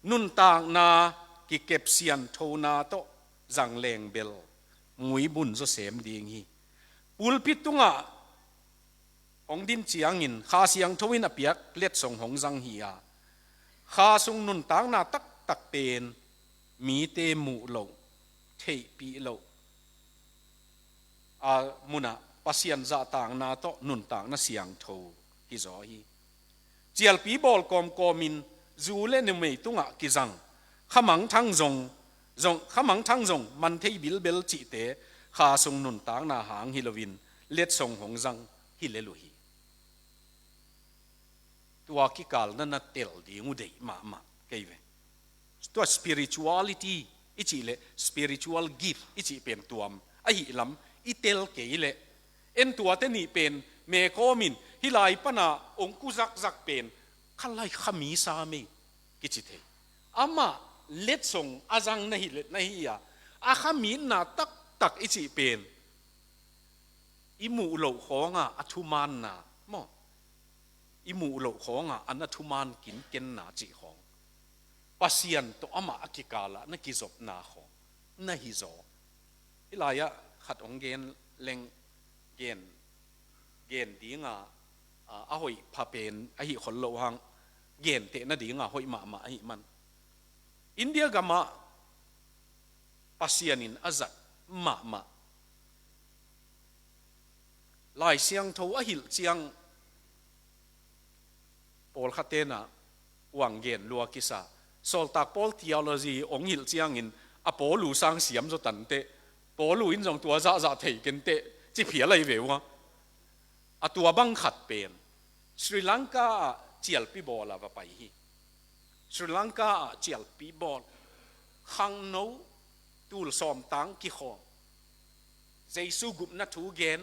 Nuntakna kikep sianthona tawh zangleng bel muibun zawsem ding hi. Pulpit tungah hong din ciangin Kha Siangtho in a piak letsong hong zang hi a, kha sung nuntakna taktak pen mite muh loh, theihpih loh a munah Pasian zahtakna tawh nuntakna siangtho hi zaw hi. Cialpi bawl kawmkawmin zu le numei tungah kizang, khamangthang zong, zong, khamangthang zong man thei bilbel cihte kha sung nuntakna hang hi loin letsong hong zang hi lel uh hi. Tua kikal na na tel ding uh deih mahmah kei ve. Tua spirituality i cih leh spiritual gift i cih pen tuam ahi lam i tel kei leh, en tuate nih pen me kawmin hih lai pana ong ku zakzak pen kha lai kha mi sa mei kici thei. Amah letsong a zang na hi leh na hi a, a kha mitna taktak i cih pen i muh loh khawnga a thumaanna maw? I muh loh khawnga a na thumaan kinkenna cih khawng, Pasian tawh amah a kikalah na kizopna khawng na hi zaw. Hih lai-ah khat hong gen leng, gen, gen dinga, a, a hoih pha pen ahi khol loh hang, genteh nadinga hoih mahmah ahi man. India gamah Pasian in a zat mahmah Lai Siangtho a hilh ciang pawlkhat tenah uang gen lua kisa. Sawltak Paul theology ong hilh ciangin a Paul uh sang siam zaw tanteh, Paul uh in zong tua zahzah thei kenteh, ci phial ahi ve uh a. A tua bang khat pen Sri Lanka ah cialpi bawl a va pai hi. Sri Lanka ah cialpi bawl, khangno tul sawmtang kikhawm, Jesu gupna thu gen,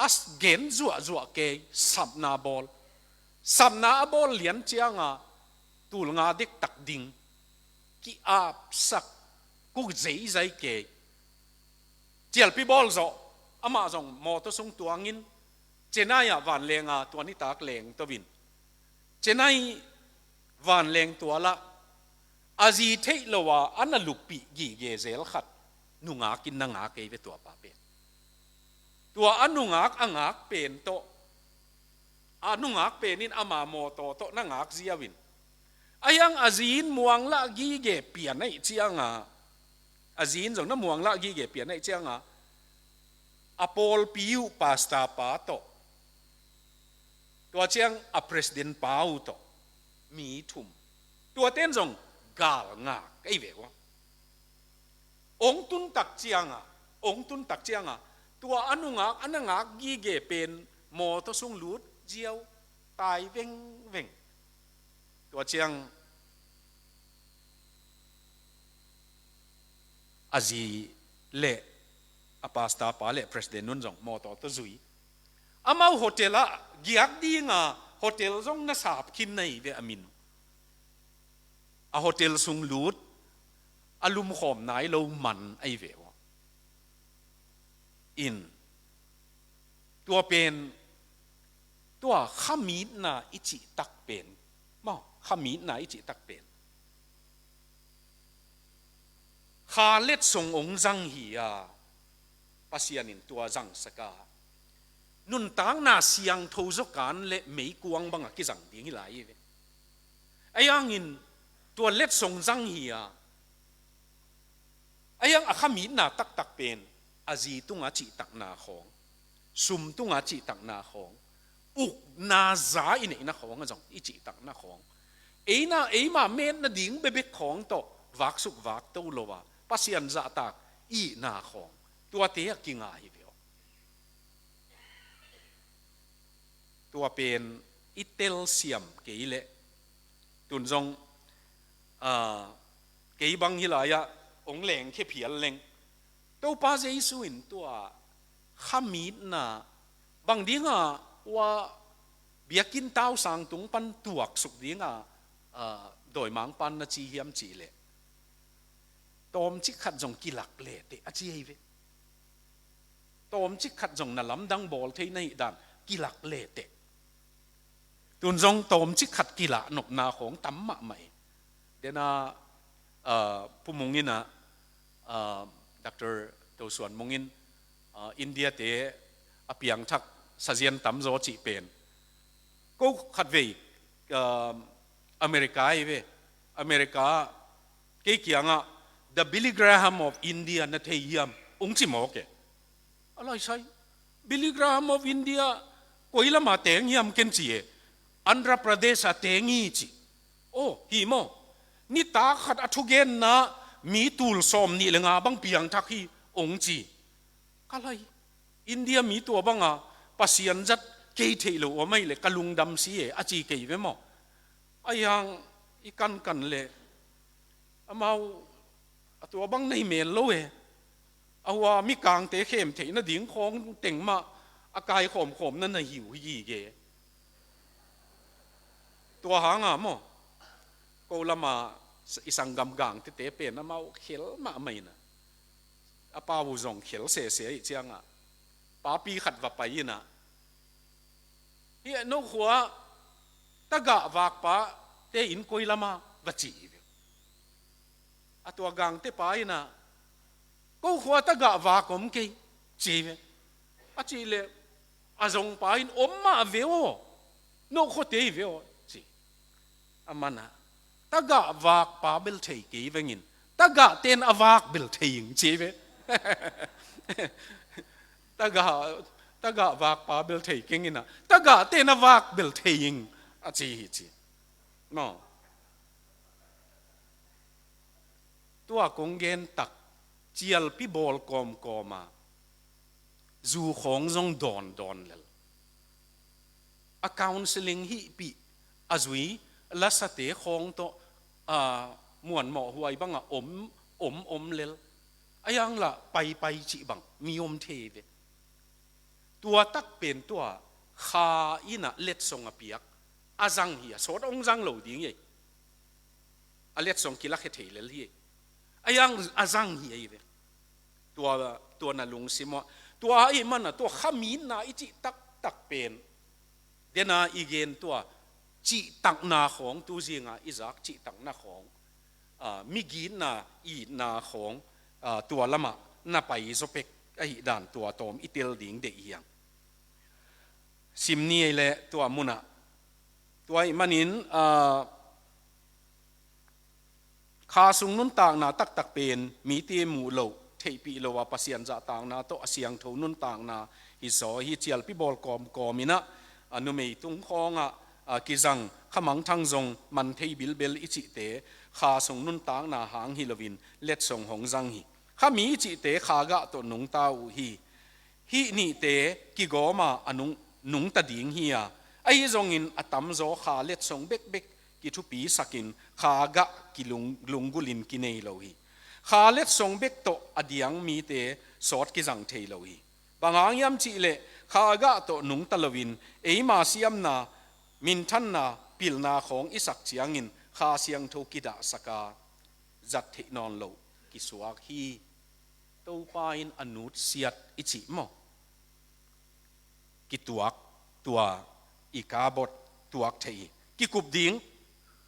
a gen zuahzuah kei, sapna bawl. Sapna a bawl lian cianga tul nga dektak ding ki-apsak, kuk zeizai kei. Cialpi bawl zawh, amah zong mawtaw sung tuangin Chennai ah vanlenga tua nitak leng tovin, Chennai vanleng tualah a zi theih lo a a na luppih gige zel khat nungak in na ngak ei ve tua pa pen. Tua a nungak a ngak pen tawh, a nungak pen in ama mawtaw tawh na ngak ziau in, a hiang a zi in muanglah gige pian aih cianga, a zi in zong na muanglah gige pian aih cianga, a pawlpi uh pastor pa tawh, tua ciang a president pa uh tawh, mi thum. Tuaten zong galngak ei ve uh a. Ong tuntak cianga, ong tuntak cianga, tua a nungak a na ngak gige pen mawtaw sung lut ziau, tai vengveng. Tua ciang a zi le a pastor pa le president un zong mawtaw tawh zui. Amau hotel ah giak dinga hotel zong na sap khin na hi ve a min. A hotel sung lut, a lumkhawm nai lo man ahi ve uh a. In, tua pen, tua khamitna i cihtak pen, maw, khamitna i cihtak pen kha letsong ong zang hi a, Pasian in tua zangsak a, nuntakna siangtho zawkan le meikuang banga kizang ding hi lai hi ve. Ahi hangin tua letsong zang hi a, ahi hang a khamitna taktak pen a zi tunga cihtakna khawng, sum tunga cihtakna khawng, ukna za i neihna khawng a zong i cihtakna khawng, eina eima metna ding bebek khawng tawh vaksuk vakto lo a, Pasian zahtak ihna khawng, tuate a kinga hi ve aw. Tua pen i telsiam kei leh, tun zong, a, kei bang hi lai-ah ong lengkhia phial leng, Topa Jesu in tua khamitna bang dinga ua biakinn tausang tung pan tuaksuk dinga, a, dawimangpa'n na ci hiam cih leh, tawmcik khat zong kilak leteh a ci hi ve. Tawmcik khat zong na lamdang bawl thei na hih dan kilak leteh. Tun zong tawmcik khat kilah nopna khawng tam mahmah hi. Dena, ah, Pu Mung in ah, ah, Doctor To Suan Mung in, ah, India te a piangthak sazian tamzaw cih pen, ko khatvei, ah, America hi ve. America ah kei kiangah, "The Billy Graham of India na thei hiam?" ung ci mawk e. A lai sai. Billy Graham of India, koi lama teng hiam ken ci e. Andhra Pradesh a teng hi ci. Oh, hi maw. Nitak khat a thugenna mi tul sawm nih le nga bang piangthak hi ong ci. Ka lai. India mi tua banga Pasian zat kei theih lo om ahi le ka lungdam si e a ci kei ve maw. A yang i kankan le amau a tua bang nei mel lo e. A hua mikangte khem theih nading khawng teng mah a kai khawmkhawm na na hiu hi gige. Tua hanga maw. Ko lama i sanggam gangtete pen amau khel mahmah ina. A pau zong khel sese ih cianga. Papi khat va pai ina. Hi no khua tagah vakpa te in koi lama va ci hi ve. A tua gangte pa ina. Ko khua tagah vak om kei ci ve. A ci le a zong pa in om mah ve aw. No khua te hi ve aw ci. A mana tagah vakpa bel thei kei vengin tagah ten a vak bel thei ing ci ve. Tagah tagah vakpa bel thei keng ina tagah ten a vak bel thei ing a ci hi ci. No. Tua kong gen tak cialpi bawl kawmkawma zu khawng zong dawndawn lel. A counseling hihpih a zui lasate khawng tawh a muanmawh huai banga om om om lel. A yangla paipai cih bang mi om thei ve. Tua tak pen tua kha ina letsong a piak a zang hi a sawt ong zang lo ding hi. A letsong kilakhe thei lel hi. A yang a zang hi ahi ve. Tua tua na lungsim ah tua ahi mana tua khaminna i cih taktak pen dena i gen tua cihtakna khawng tu zinga i zak cihtakna khawng, a, migitna itna khawng, a, tua lamah na pai zawpek ahi dan tua tawm i tel ding deih hiang. Sim ni ei le tua munah tua ih manin, a, kha sung nuntakna taktak pen mite muh loh theihpih lo a Pasian zahtakna tawh a siangtho nuntakna hi zaw hi cialpi bawl kawmkawm inah a numei tung khawngah a kizang khamangthang zong man thei bilbel i cihte kha sung nuntakna hang hi loin letsong hong zang hi. Khami i cihte kha gah tawh nungta uh hi. Hih nihte kigawma a nung, nungta ding hi a, ahi zongin a tamzaw kha letsong bekbek kithupisakin kha gah kilung, lunggulhin kinei lo hi. Kha letsong bek tawh a diang mite sawt kizang thei lo hi. Bang hang hiam cihleh kha gah tawh nungta loin eima siamna, minthanna, pilna khawng i sak ciangin Kha Siangtho kidahsaka zat theih nawn loh kisuak hi. Topa in a nutsiat i cih maw? Kituak tua i kabot tuak thei hi. Kikup ding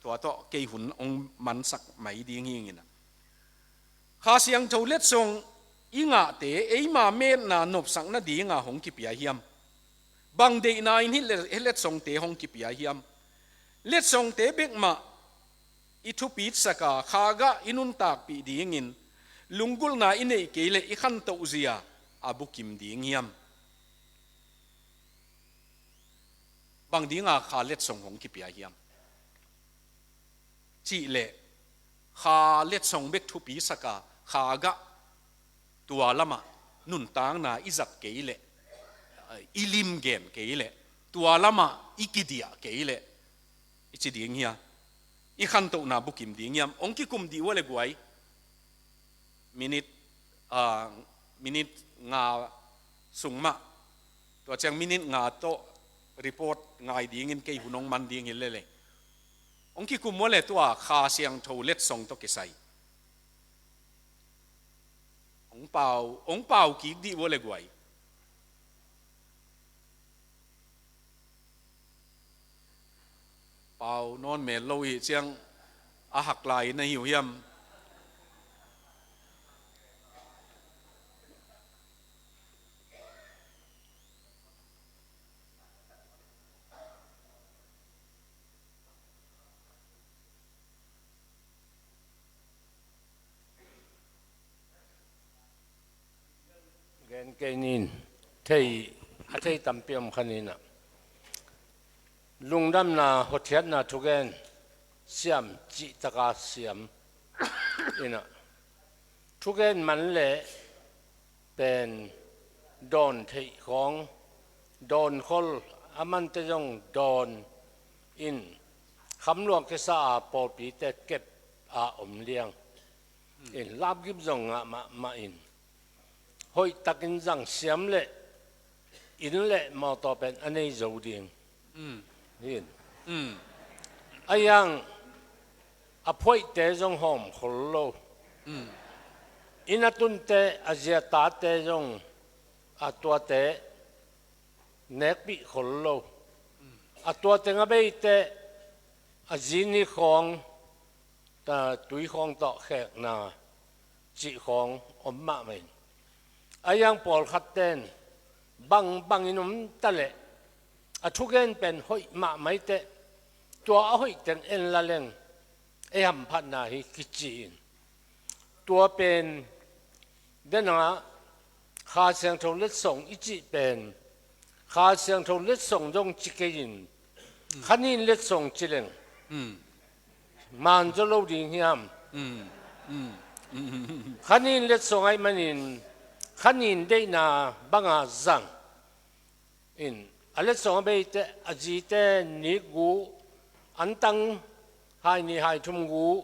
tua tawh kei hun ong mansak mai ding hi ngina. Kha Siangtho letsong i ngahte eima metna nopsak nadinga hong kipia hiam? Bang deihna in hih le, hih letsongte hong kipia hiam? Letsongte bekmah i thupitsaka kha gah i nuntakpih dingin lunggulhna i neih kei leh i khantoh zia a bukim ding hiam? Bang dinga kha letsong hong kipia hiam? Cihleh kha letsong bek thupisaka kha gah tua lamah nuntakna i zat kei leh, i limgen kei leh, tua lamah i kidiah kei leh i ci ding hia? I khantohna bukim ding hiam? Ong kikum dih ua le guai. Minit, ah, minit nga sung mah. Tua ciang minit nga tawh report ngai dingin kei hun ong man ding hi lele. Ong kikum ua le tua Kha Siangtho letsong tawh kisai. Ong pau, ong pau kik dih ua le guai. Pau nawn mel lo hi ciang a hak lai na hi uh hiam? Ken kei nin thei, a thei tampi om kha nin ah, lungdamna, hotkhiatna thugen siam cihtaka siam in ah, thugen man le pen dawn theih khawng, dawn khol, a mante zong dawn in, khamluang kisa a pawlpite kep a om liang in, lapgip zong ngah mahmah in, hoih takin zang siam le inn le mawtaw pen a nei zo ding. Mm. Hin. Mm. A yang a phoihte zong hawm khol lo. Mm. Inn a tunte, a zi a tate zong a tuate nekpih khol lo. Mm. A tuate nga beite a zi ni khawng, ta, tui khawng tawh khekna cih khawng om mahmah in, a yang pawlkhat ten bang bangin om ta leh, a thugen pen hoih mahmah i teh, tua a hoih teng en la leng ei hamphatna hi kici in. Tua pen, denah Kha Siangtho letsong i cih pen, Kha Siangtho letsong zong ci kei in, khanin letsong ci leng, mm, man zaw lo ding hiam? Mm. Mm. Mm. Khanin letsong ahih manin, khanin deihna banga zang in, a letsong a beite, a zite nik gu, antang hai nih hai thum gu,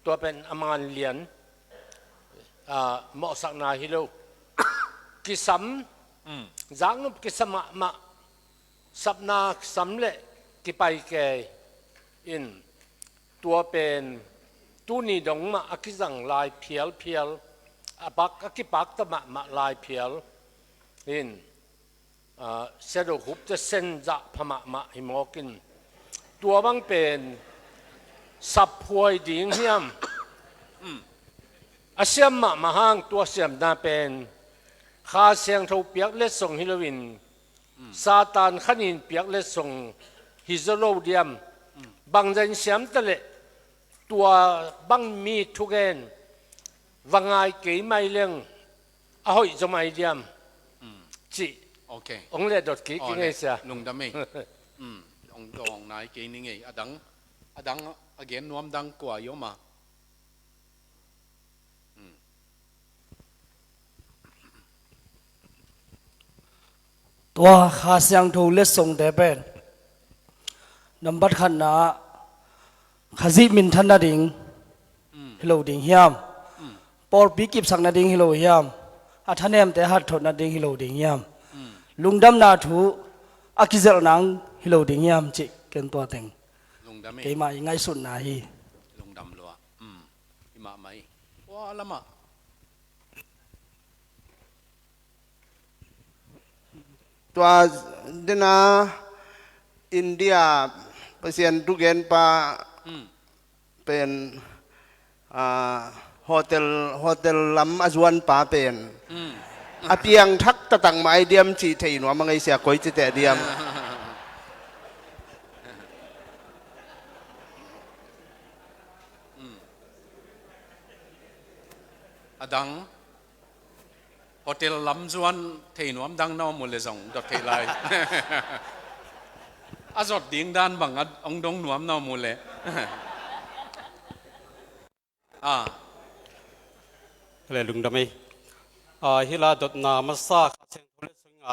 tua pen a man lian, a, mawhsakna hi lo. Kisam, mm, zaknop kisa mahmah, sapna kisam le kipai kei in, tua pen tuni dong mah a kizang lai phialphial, a pak, a kipakta mahmah lai phial in, a, Shadow Group te sen zah pha mahmah hi mawk in, tua bang pen saphuai ding hiam? A siam mahmah hang, tua siamna pen Kha Siangtho piak letsong hi loin, mm, Satan khanin piak letsong hi zaw lo diam? Mm. Bangzah in siam ta leh tua bang mi thugen va ngai kei mai leng a hoih zaw mai diam? Mm. Cih. Ok. Ong le dot kik, aw, i ngei le sia. Lungdam ei. Mm. Ong dawng nai kei ni ngei. A dang, a dang, a gen nuam dang kua i om a? Mm. Tua Kha Siangtho letsongte pen, nambat khatna ah Khazih minthan nading, mm, hi lo ding hiam? Mm. Pawlpi kipsak nading hi lo hiam? A thanemte hatthot nading hi lo ding hiam? Mm. Lungdamna thu a kizelh nang hi lo ding hiam cih ken tua teng, lungdam ei, keimah i ngaihsutna hi. Lungdam lua. Mm. Hi mahmah ei. Ua lamah. Tua dena India Pasian thugenpa, mm, pen, ah, hotel, hotel lam a zuanpa pen, mm, a piangthak taktak mah ai diam cih thei nuam a ngei sia, koi ci teh diam? Mm. A dang, hotel lam zuan thei nuam dang na om uh leh zong dot theih lai. A zot ding dan bang a ong dong nuam na om uh leh. Ah. Le lungdam ei. Ah, hi la dotna masa Kha Siangtho letsong a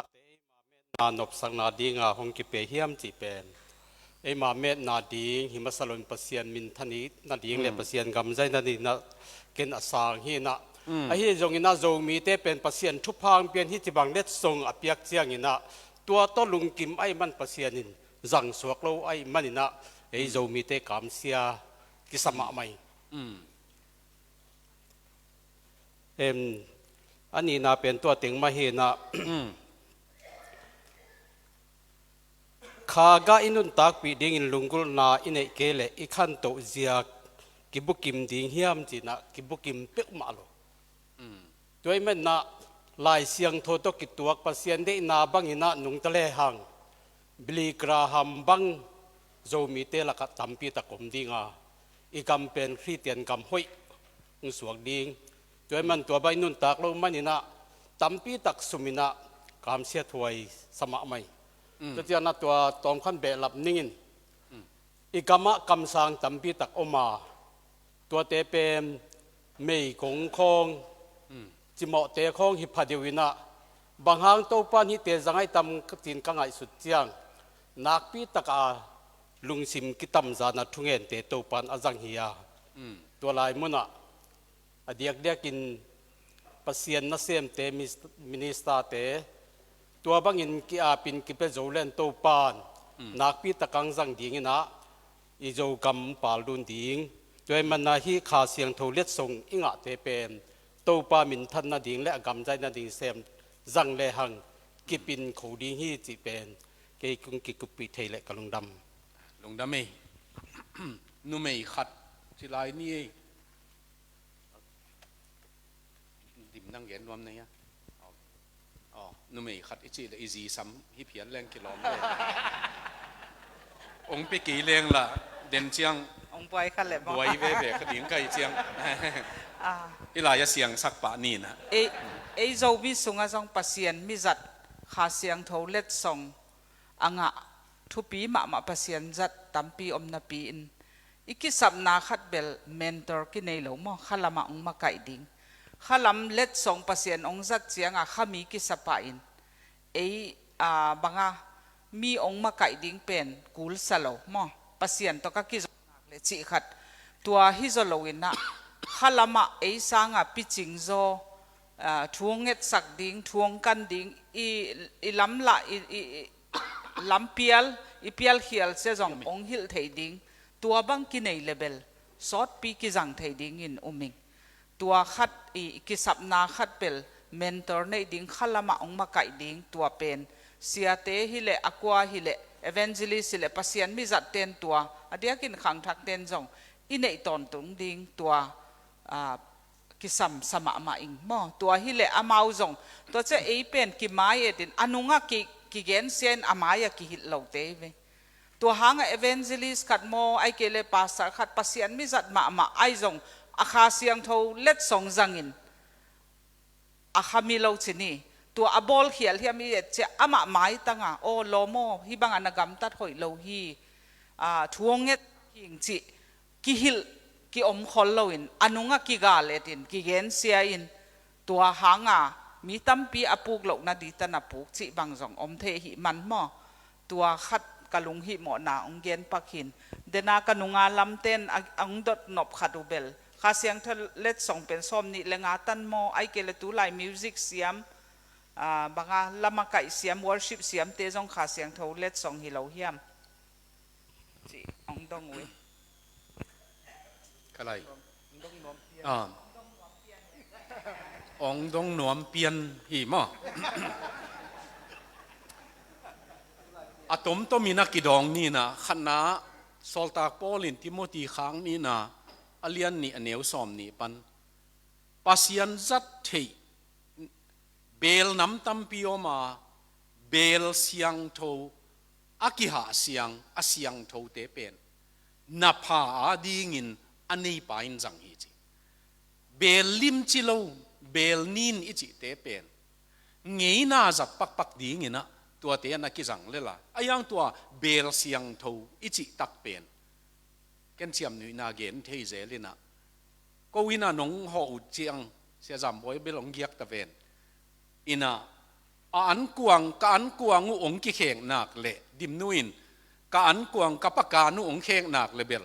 te, eima metna nopsakna dinga hong kipia hiam cih pen, eima metna ding hi masa loin Pasian minthan nading le, mm, Pasian gam zai nading in ah ken a sang hi in ah. Mm. Ahi zongin ah Zomite pen Pasian thupha hong pia in, hih ci bang letsong a piak ciangin ah tua tawh lungkim ahih man Pasian in zang suak lo ahih manin ah ei, mm, Zomite kamsia kisa mahmah hi. Mm. Em, a nihna pen tua teng mah hi in ah, mm, kha gah i nuntakpih dingin lunggulhna i neih kei leh i khantoh zia kibukim ding hiam cih in ah kibukim peuhmah lo. Mm. Tua ahih manin ah Lai Siangtho tawh kituak Pasian deihna bangin ah nungta lehang, Billy Graham bang Zomite lakah tampi tak om ding a, i gam pen Khristian gam hoih hong suak ding. Tua ahih man tua bang i nuntak loh manin ah tampi tak sum in ah kamsiat huai sa mahmah hi. Tua ciangin ah tua tawmkhat behlap ningin i gamah kamsang tampi tak om a, tuate pen meigong khawng, cimawhte khawng hi phadiu in ah, bang hang Topa'n hihte zang ahi tam ci-in ka ngaihsut ciang, nakpi tak a lungsim kitamzan a thungente Topa'n a zang hi a, tua lai mun ah a diakdiakin Pasian nasemte, mis-, ministerte, tua bangin ki-apin kipia zo leng Topa'n nakpi tak hong zang dingin ah i Zogam paldun ding. Tua ahih manin ah hih Kha Siangtho letsong i ngahte pen Topa minthan nading le a gam zaih nading sem zang lehang kipin kho ding hi cih pen kei kong kikuppih thei leh ka lungdam. Lungdam ei. Numei khat ci lai ni ei. Dim nang gen nuam na hia? Aw, numei khat i cih leh i zi sam hi phial leng kilawm ve. Ong pia kei leng lah den ciang ong buai kha leh maw? Buai veve kha ding ka hih ciang. Ah. Hih lai-ah siangsak pah ni in ah. Ei, ei Zomi sungah zong Pasian mizat Kha Siangtho letsong a ngah thupi mahmah Pasian zat tampi om napi-in, i kisapna khat bel mentor kinei lo maw, khalamah hong makaih ding. Khalam letsong Pasian hong zat ciangin khami kisa pah in, ei, a, bang a mi hong makaih ding pen kulsa lo maw, Pasian tawh ka kizom nak leh cih khat. Tua hi zaw lo in ah, khalamah ei sangin picing zaw, a, thu hong ngetsak ding, thu hong kan ding, i, i lamlah, i, i, i lampial, i pialkhial sia zong hong hilh thei ding, tua bang kinei leh bel sawtpi kizang thei dingin um ing. Tua khat i kisapna khat bel mentor neih ding, khalamah hong makaih ding, tua pen siate hi leh, a kua hi leh, evangelist hi leh, Pasian mizat ten tua, a diakin khangthak ten zong i neih tawntung ding tua, a, kisam sa mahmah ing maw. Tua hi leh amau zong, tua ciang ei pen kimai et in, a nungah ki, kigensia in a mai-ah kihilh lote hi ve. Tua hangah evangelist khat maw, ahih kei leh pastor khat Pasian mizat mahmah ahi zong, a Kha Siangtho letsong zangin a khami lo ci ni. Tua a bawlkhial hiam i et ciang amah maitang a, aw lawm aw, hih bangin na gamtat hoih lo hi, a, thu hong nget hi ing cih kihilh, ki-omkhol loin, a nungah kigal et in, kigensia in, tua hangin mi tampi a puk lohna ding tan a puk cih bang zong om thei ahih man maw. Tua khat ka lunghihmawhna hong gen pak hi in. Dena ka nunga lamten a, a hong dot nop khat uh bel, Kha Siangtho letsong pen sawmnih le nga tan maw, ahih kei leh tulai music siam, a, bang a la makaih siam, worship siamte zong Kha Siangtho letsong hi lo hiam? Ci hong dong uh hi. Ka lai. Ah. Hong dong nuam pian hi maw. A tomtom in a kidawng ni in a, khatna, Sawltak Paul in Timothy khak ni in a, a lian nih a neu sawmnih pan, Pasian zat theih beel nam tampi om a, beel siangtho, a kihah siang, a siangthote pen na pha a dingin a neipa in zang hi ci. Beel limci lo, beel nin i cihte pen ngeina zat pakpak dingin a, tuate na kizang lel a, a hiang tua beel siangtho i cih tak pen ken ciamnuihna gen thei zel in a, ko inn ah nong hawh uh ciang, Sia Zam Bawi bel hong giak ta ven. In a, a ankuang, ka ankuang uh hong kikhek nak leh, Dimnu in, ka ankuang, ka pakan uh hong khek nak leh bel,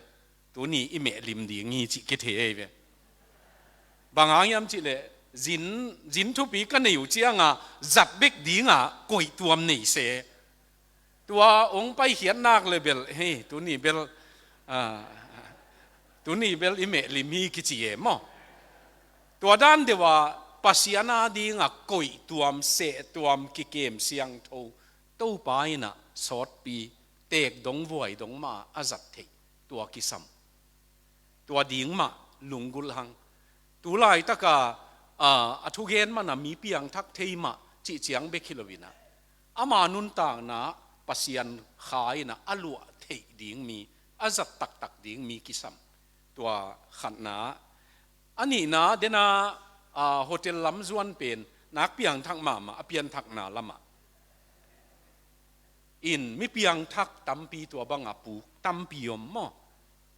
tuni i mehlim ding hi cih kithei hi ve. Bang hang hiam cih leh, zin, zin thupi ka nei uh ciang a, zat bek ding a, koih tuam nei se. Tua hong paikhiat nak leh bel, hei, tuni bel, ah, tuni bel i mehlim hi kici e maw. Tua dan deuh a Pasian a ding a koih tuam, seh tuam, kikem siangtho, Topa in a sawtpi, teek dong vuai dong mah a zat theih, tua kisam. Tua ding mah lunggulh hang. Tu laitak a, a, a thugen man a mi piangthak thei mah cih ciang bek hi lo in a, ama nuntakna Pasian Kha in a, a luah theih ding mi, a zat taktak ding mi kisam. Tua khatna. A nihna, dena, a, hotel lam zuan pen nak piangthak mahmah a pianthakna lamah. In mi piangthak tampi tua banga puk tampi om maw?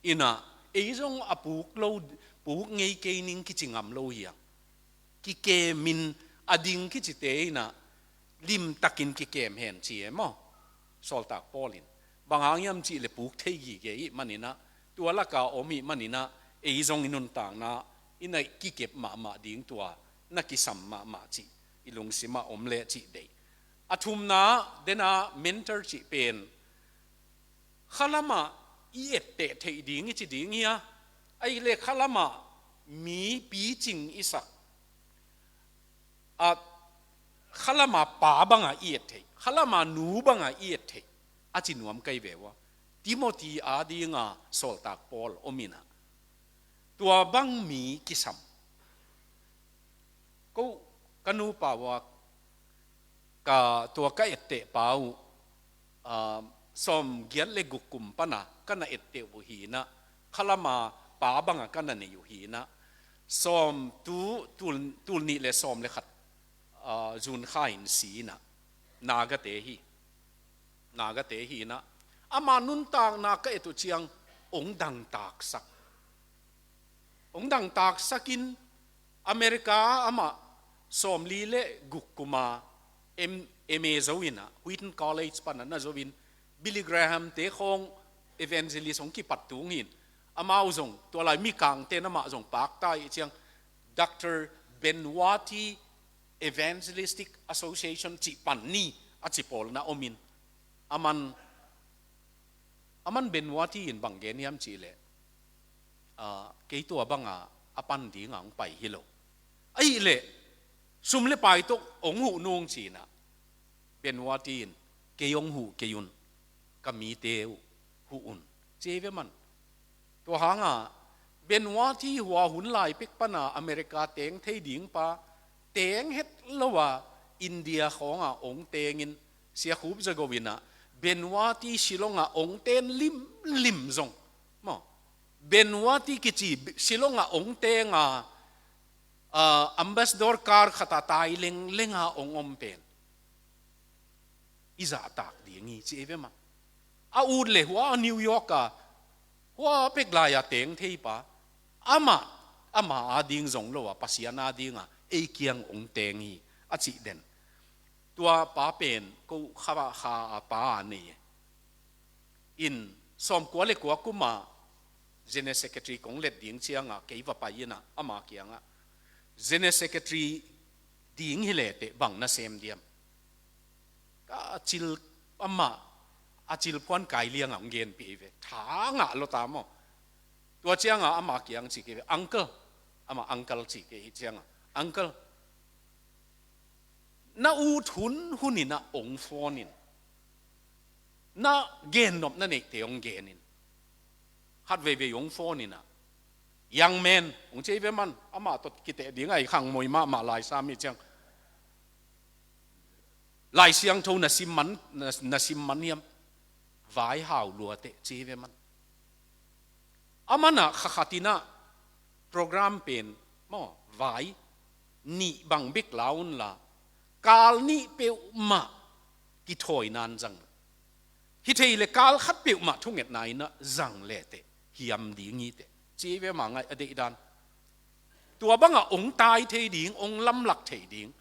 Inah ei zong a puk lo, puk ngei kei ning kici ngam lo hiang. Kikemin a ding kicite inah limtakin kikem hen ci e maw? Sawltak Paul in. Bang hang hiam cih le puk thei gige ih maninah, tua laka om ih maninah ei zong i nuntakna inah kikep mahmah ding tua na kisam mahmah cih i lungsimah om le cih deih. A thumna dena mentor cih pen khalamah i etteh theih ding i ci ding hia? Ahih le khalamah mi picing i sak, a khalamah pa banga i et theih, khalamah nu banga i et theih a ci nuam kai ve ua. Timothy a dinga Sawltak Paul om inah tua bang mi kisam. Ko ka nupa ua ka tua ka etteh pa uh, ah, sawm giat le guk kum pana ka na etteh uh hinah, khalama pa banga ka na nei uh hinah, sawm tu, tul, tul nih le sawm le khat, ah, June kha in si inah, Nagate hi. Nagate hinah, ama nuntakna ka et uh ciang ong dangtaksak. Ong dangtaksakin America amah sawmli le guk kuma M-, M A zo inah, Wheaton College pana na zo in, Billy Graham te khawng evangelist hong kipat tung hin. Amau zong tua lai Mikangte namah zong pakta ih ciang Doctor Benwati Evangelistic Association cih pan ni a ci pawlna om in. Aman, aman Benwati in bang gen hiam cih leh, ah, kei tua banga a pan dinga hong pai hi lo. Ahih leh sum le pai tawh hong huh nung cinah, Benwati in kei hong huh kei un, ka mite uh huh un, ci hi ve man. Tua hanga Benwati hua hun lai pek pana America teng thei ding pa, teng het lo a India khawnga ong tengin, Sia Khup Za Go inah Benwati Shillonga ong ten limlim zong maw, Benwati kici Shillonga ong tenga, ah, ambassador car khata tai lenglenga ong om pen i zahtak ding hi ci ei ve mah. A ut le hua New York a, hua pek lai-a teng thei pa, amah, amah a ding zong lo a, Pasian a dinga ei kiang ong teng hi a cih den. Tua pa pen ko kha, kha a pa a nei e. In sawmkua le kua kuma General Secretary kong let ding cianga kei va pai inah ama kiangah, General Secretary ding hi leteh bang na sem diam? Ka cil, amah a cil phuan kai lianga hong genpih hi ve. Tha ngah lo ta maw. Tua cianga ama kiang ci kei ve, uncle. Ama uncle ci kei hi cianga, uncle, na ut hun hun inah ong phone in, na gennop na neihte ong gen in. Khat veivei ong phone inah, young man, ong ci ei ve man, amah tawh kiteh ding a i khangmoi mahmah Laisam hi ciang, Lai Siangtho na sim man, na, na sim man hiam? Vai hau luateh ci ei ve man. Amanah kha khat inah program pen maw, vai nih bang bek la unla, kal nih peuhmah kithawi nan zang. Hi thei le kal khat peuhmah thungetna inah zang leteh hiam ding hiteh ci ei ve mah ngaih a deihdan. Tua bangah ong tai thei ding, ong lamlak thei ding.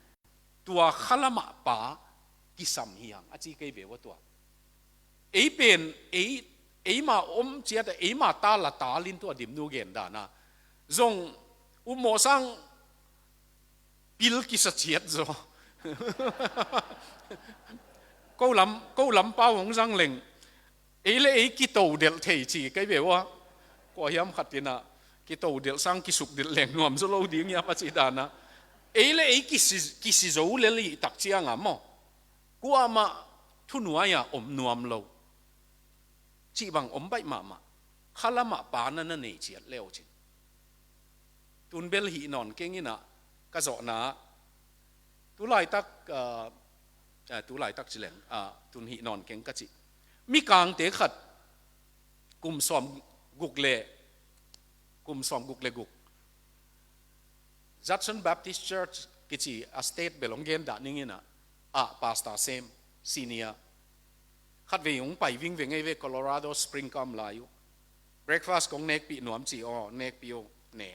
Tua khalamah pa kisam hi hang a ci kei ve ua tua. Ei pen, ei, eima om ciat a, eima tal a talin tua dimnu gen dana zong upmawh sang pil kisa ciat zaw. Ko lam, ko lam pau hong zang leng, ei le ei kitodelh thei ci kei ve ua. Kua hiam khat inah kitodelh sang kisukdelh leng nuam zaw lo ding hiam a ci dana. Ei le ei kisi, kisi zo lel ih tak cianga maw, kuamah thunuai-a om nuam lo cih bang om baih mahmah. Khalamah pa na na nei ciat leu cin. Tun bel hih nawn keng inah ka zawhna, tu laitak, ah, ah, tu laitak ci leng, ah, tun hih nawn keng ka cih. Mikangte khat kum sawm guk le, kum sawm guk le guk, Judson Baptist Church kici a state bel hong gen dah ning in ah, ah, pastor sem, senior. Khatvei hong pai vingveng ei ve, Colorado Spring kam lai uh. Breakfast kong nekpih nuam ci aw, nekpih uh, ne.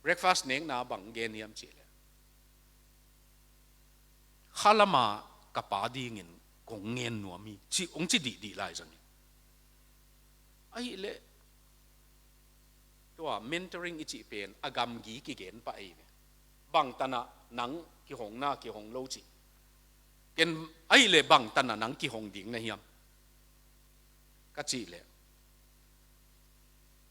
Breakfast nekna bang gen hiam cih leh, khalama ka pa dingin kong ngen nuam hi, ci, hong ci dihdih lai zangin. Ahih leh tua mentoring i cih pen a gamgi kigen pah ei ve. Bang tanah nang kihong na kihong lo cih. Ken ahih leh bang tanah nang kihong ding na hiam ka cih leh,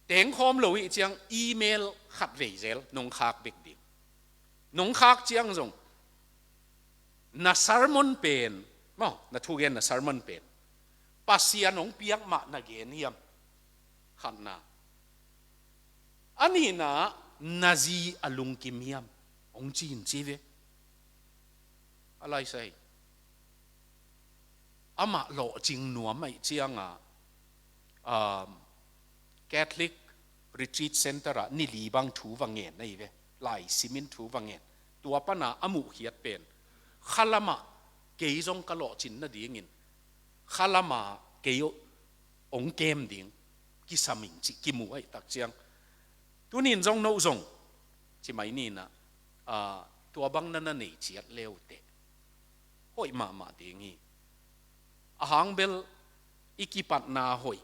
tengkhawm lo ih ciang email khatvei zel nong khak bek ding. Nong khak ciang zong na sermon pen, maw, na thugen na sermon pen Pasian hong piak mah na gen hiam? Khatna. A nihna, na zi a lungkim hiam? Hong ci in ci ve. A laisai. Amah lawhcing nuam ahih cianga, um, Catholic Retreat Center ah ni li bang thu va ngen ahi ve. Lai simin thu va ngen. Tua pana a muhkhiat pen, khalamah kei zong ka lawhcin nadingin khalama kei hong kem ding kisam ing cih kimu ahih tak ciang, tunin zong no zong ci mai ni in ah, tua bang na na nei ciat le uh teh hoih mahmah ding hi. A hang bel i kipatna hoih,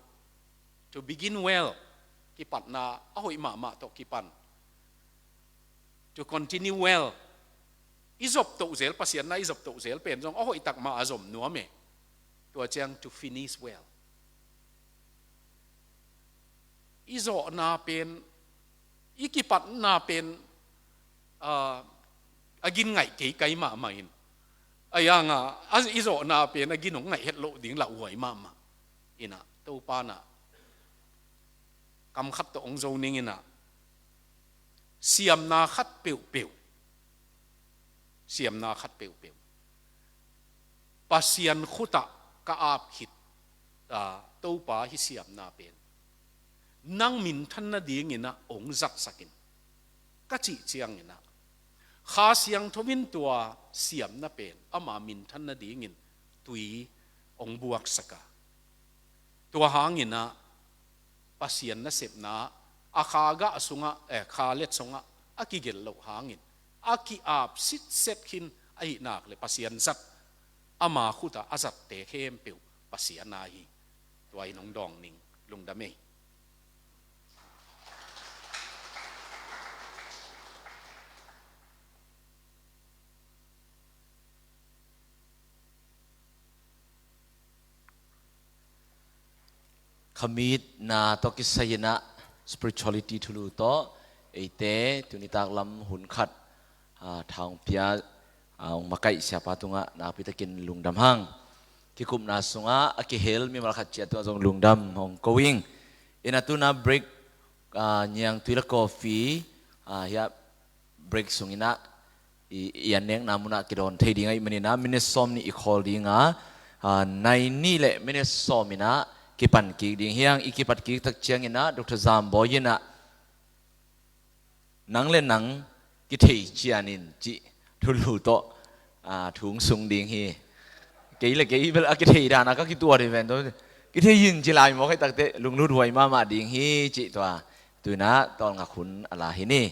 to begin well, kipatna a hoih mahmah tawh kipan, to continue well. I zop toh zel, Pasian na i zop toh zel pen zong a hoih tak mah a zom nuam e. Tua ciang to finish well. I zawhna pen, i kipatna pen, ah, a gin ngaih kei kai mahmah in, a yanga, a, i zawhna pen a gin hong ngaih het loh ding lauhuai mahmah in ah, Topa in ah kam khat tawh hong zo ning in ah, siamna khat peuhpeuh, siamna khat peuhpeuh Pasian khutah ka ap khit, ah, Topa, hih siamna pen nang minthan nadingin ah hong zatsak in, ka cih ciangin ah, Kha Siangtho in tua siamna pen ama minthan nadingin tui hong buaksak a, tua hangin ah Pasian nasepna a kha gah sungah, eh, kha let sungah a kigelh loh hangin a ki-ap sitset khin ahih nak leh Pasian zat, ama khutah a zatte khempeuh Pasian a hi. Tua in hong dawng ning. Lungdam ei. Khamitna tawh kisai in ah spirituality thulu tawh eite tuni taklam hun khat, ah, tha hong pia, ah, hong makaih siapa tungah nakpitakin lungdam hang. Kikupna sungah a kihel mimal khat ciat tungah zong lungdam hong ko ing. In ah tu-in ah break, ah, niangtui le coffee, ah, hiah break sung in ah i, i an nekna munah kidawn thei ding ahih manin ah minit sawm nih i khawl ding a, ah, nai nih le minit sawm in ah kipan kik ding hi hang. I kipat kik tak ciangin ah Doctor Zam Bawi in ah nang le nang kithei cian in cih thulu tawh, ah, thu hong sung ding hi. Kei le kei bel a kithei dan a ka kituat hi ven tawh, kithei in ci lai mawk ahih tak teh lunglut huai mahmah ding hi cih tua tu-in ah tawlngak hun a la hi ni.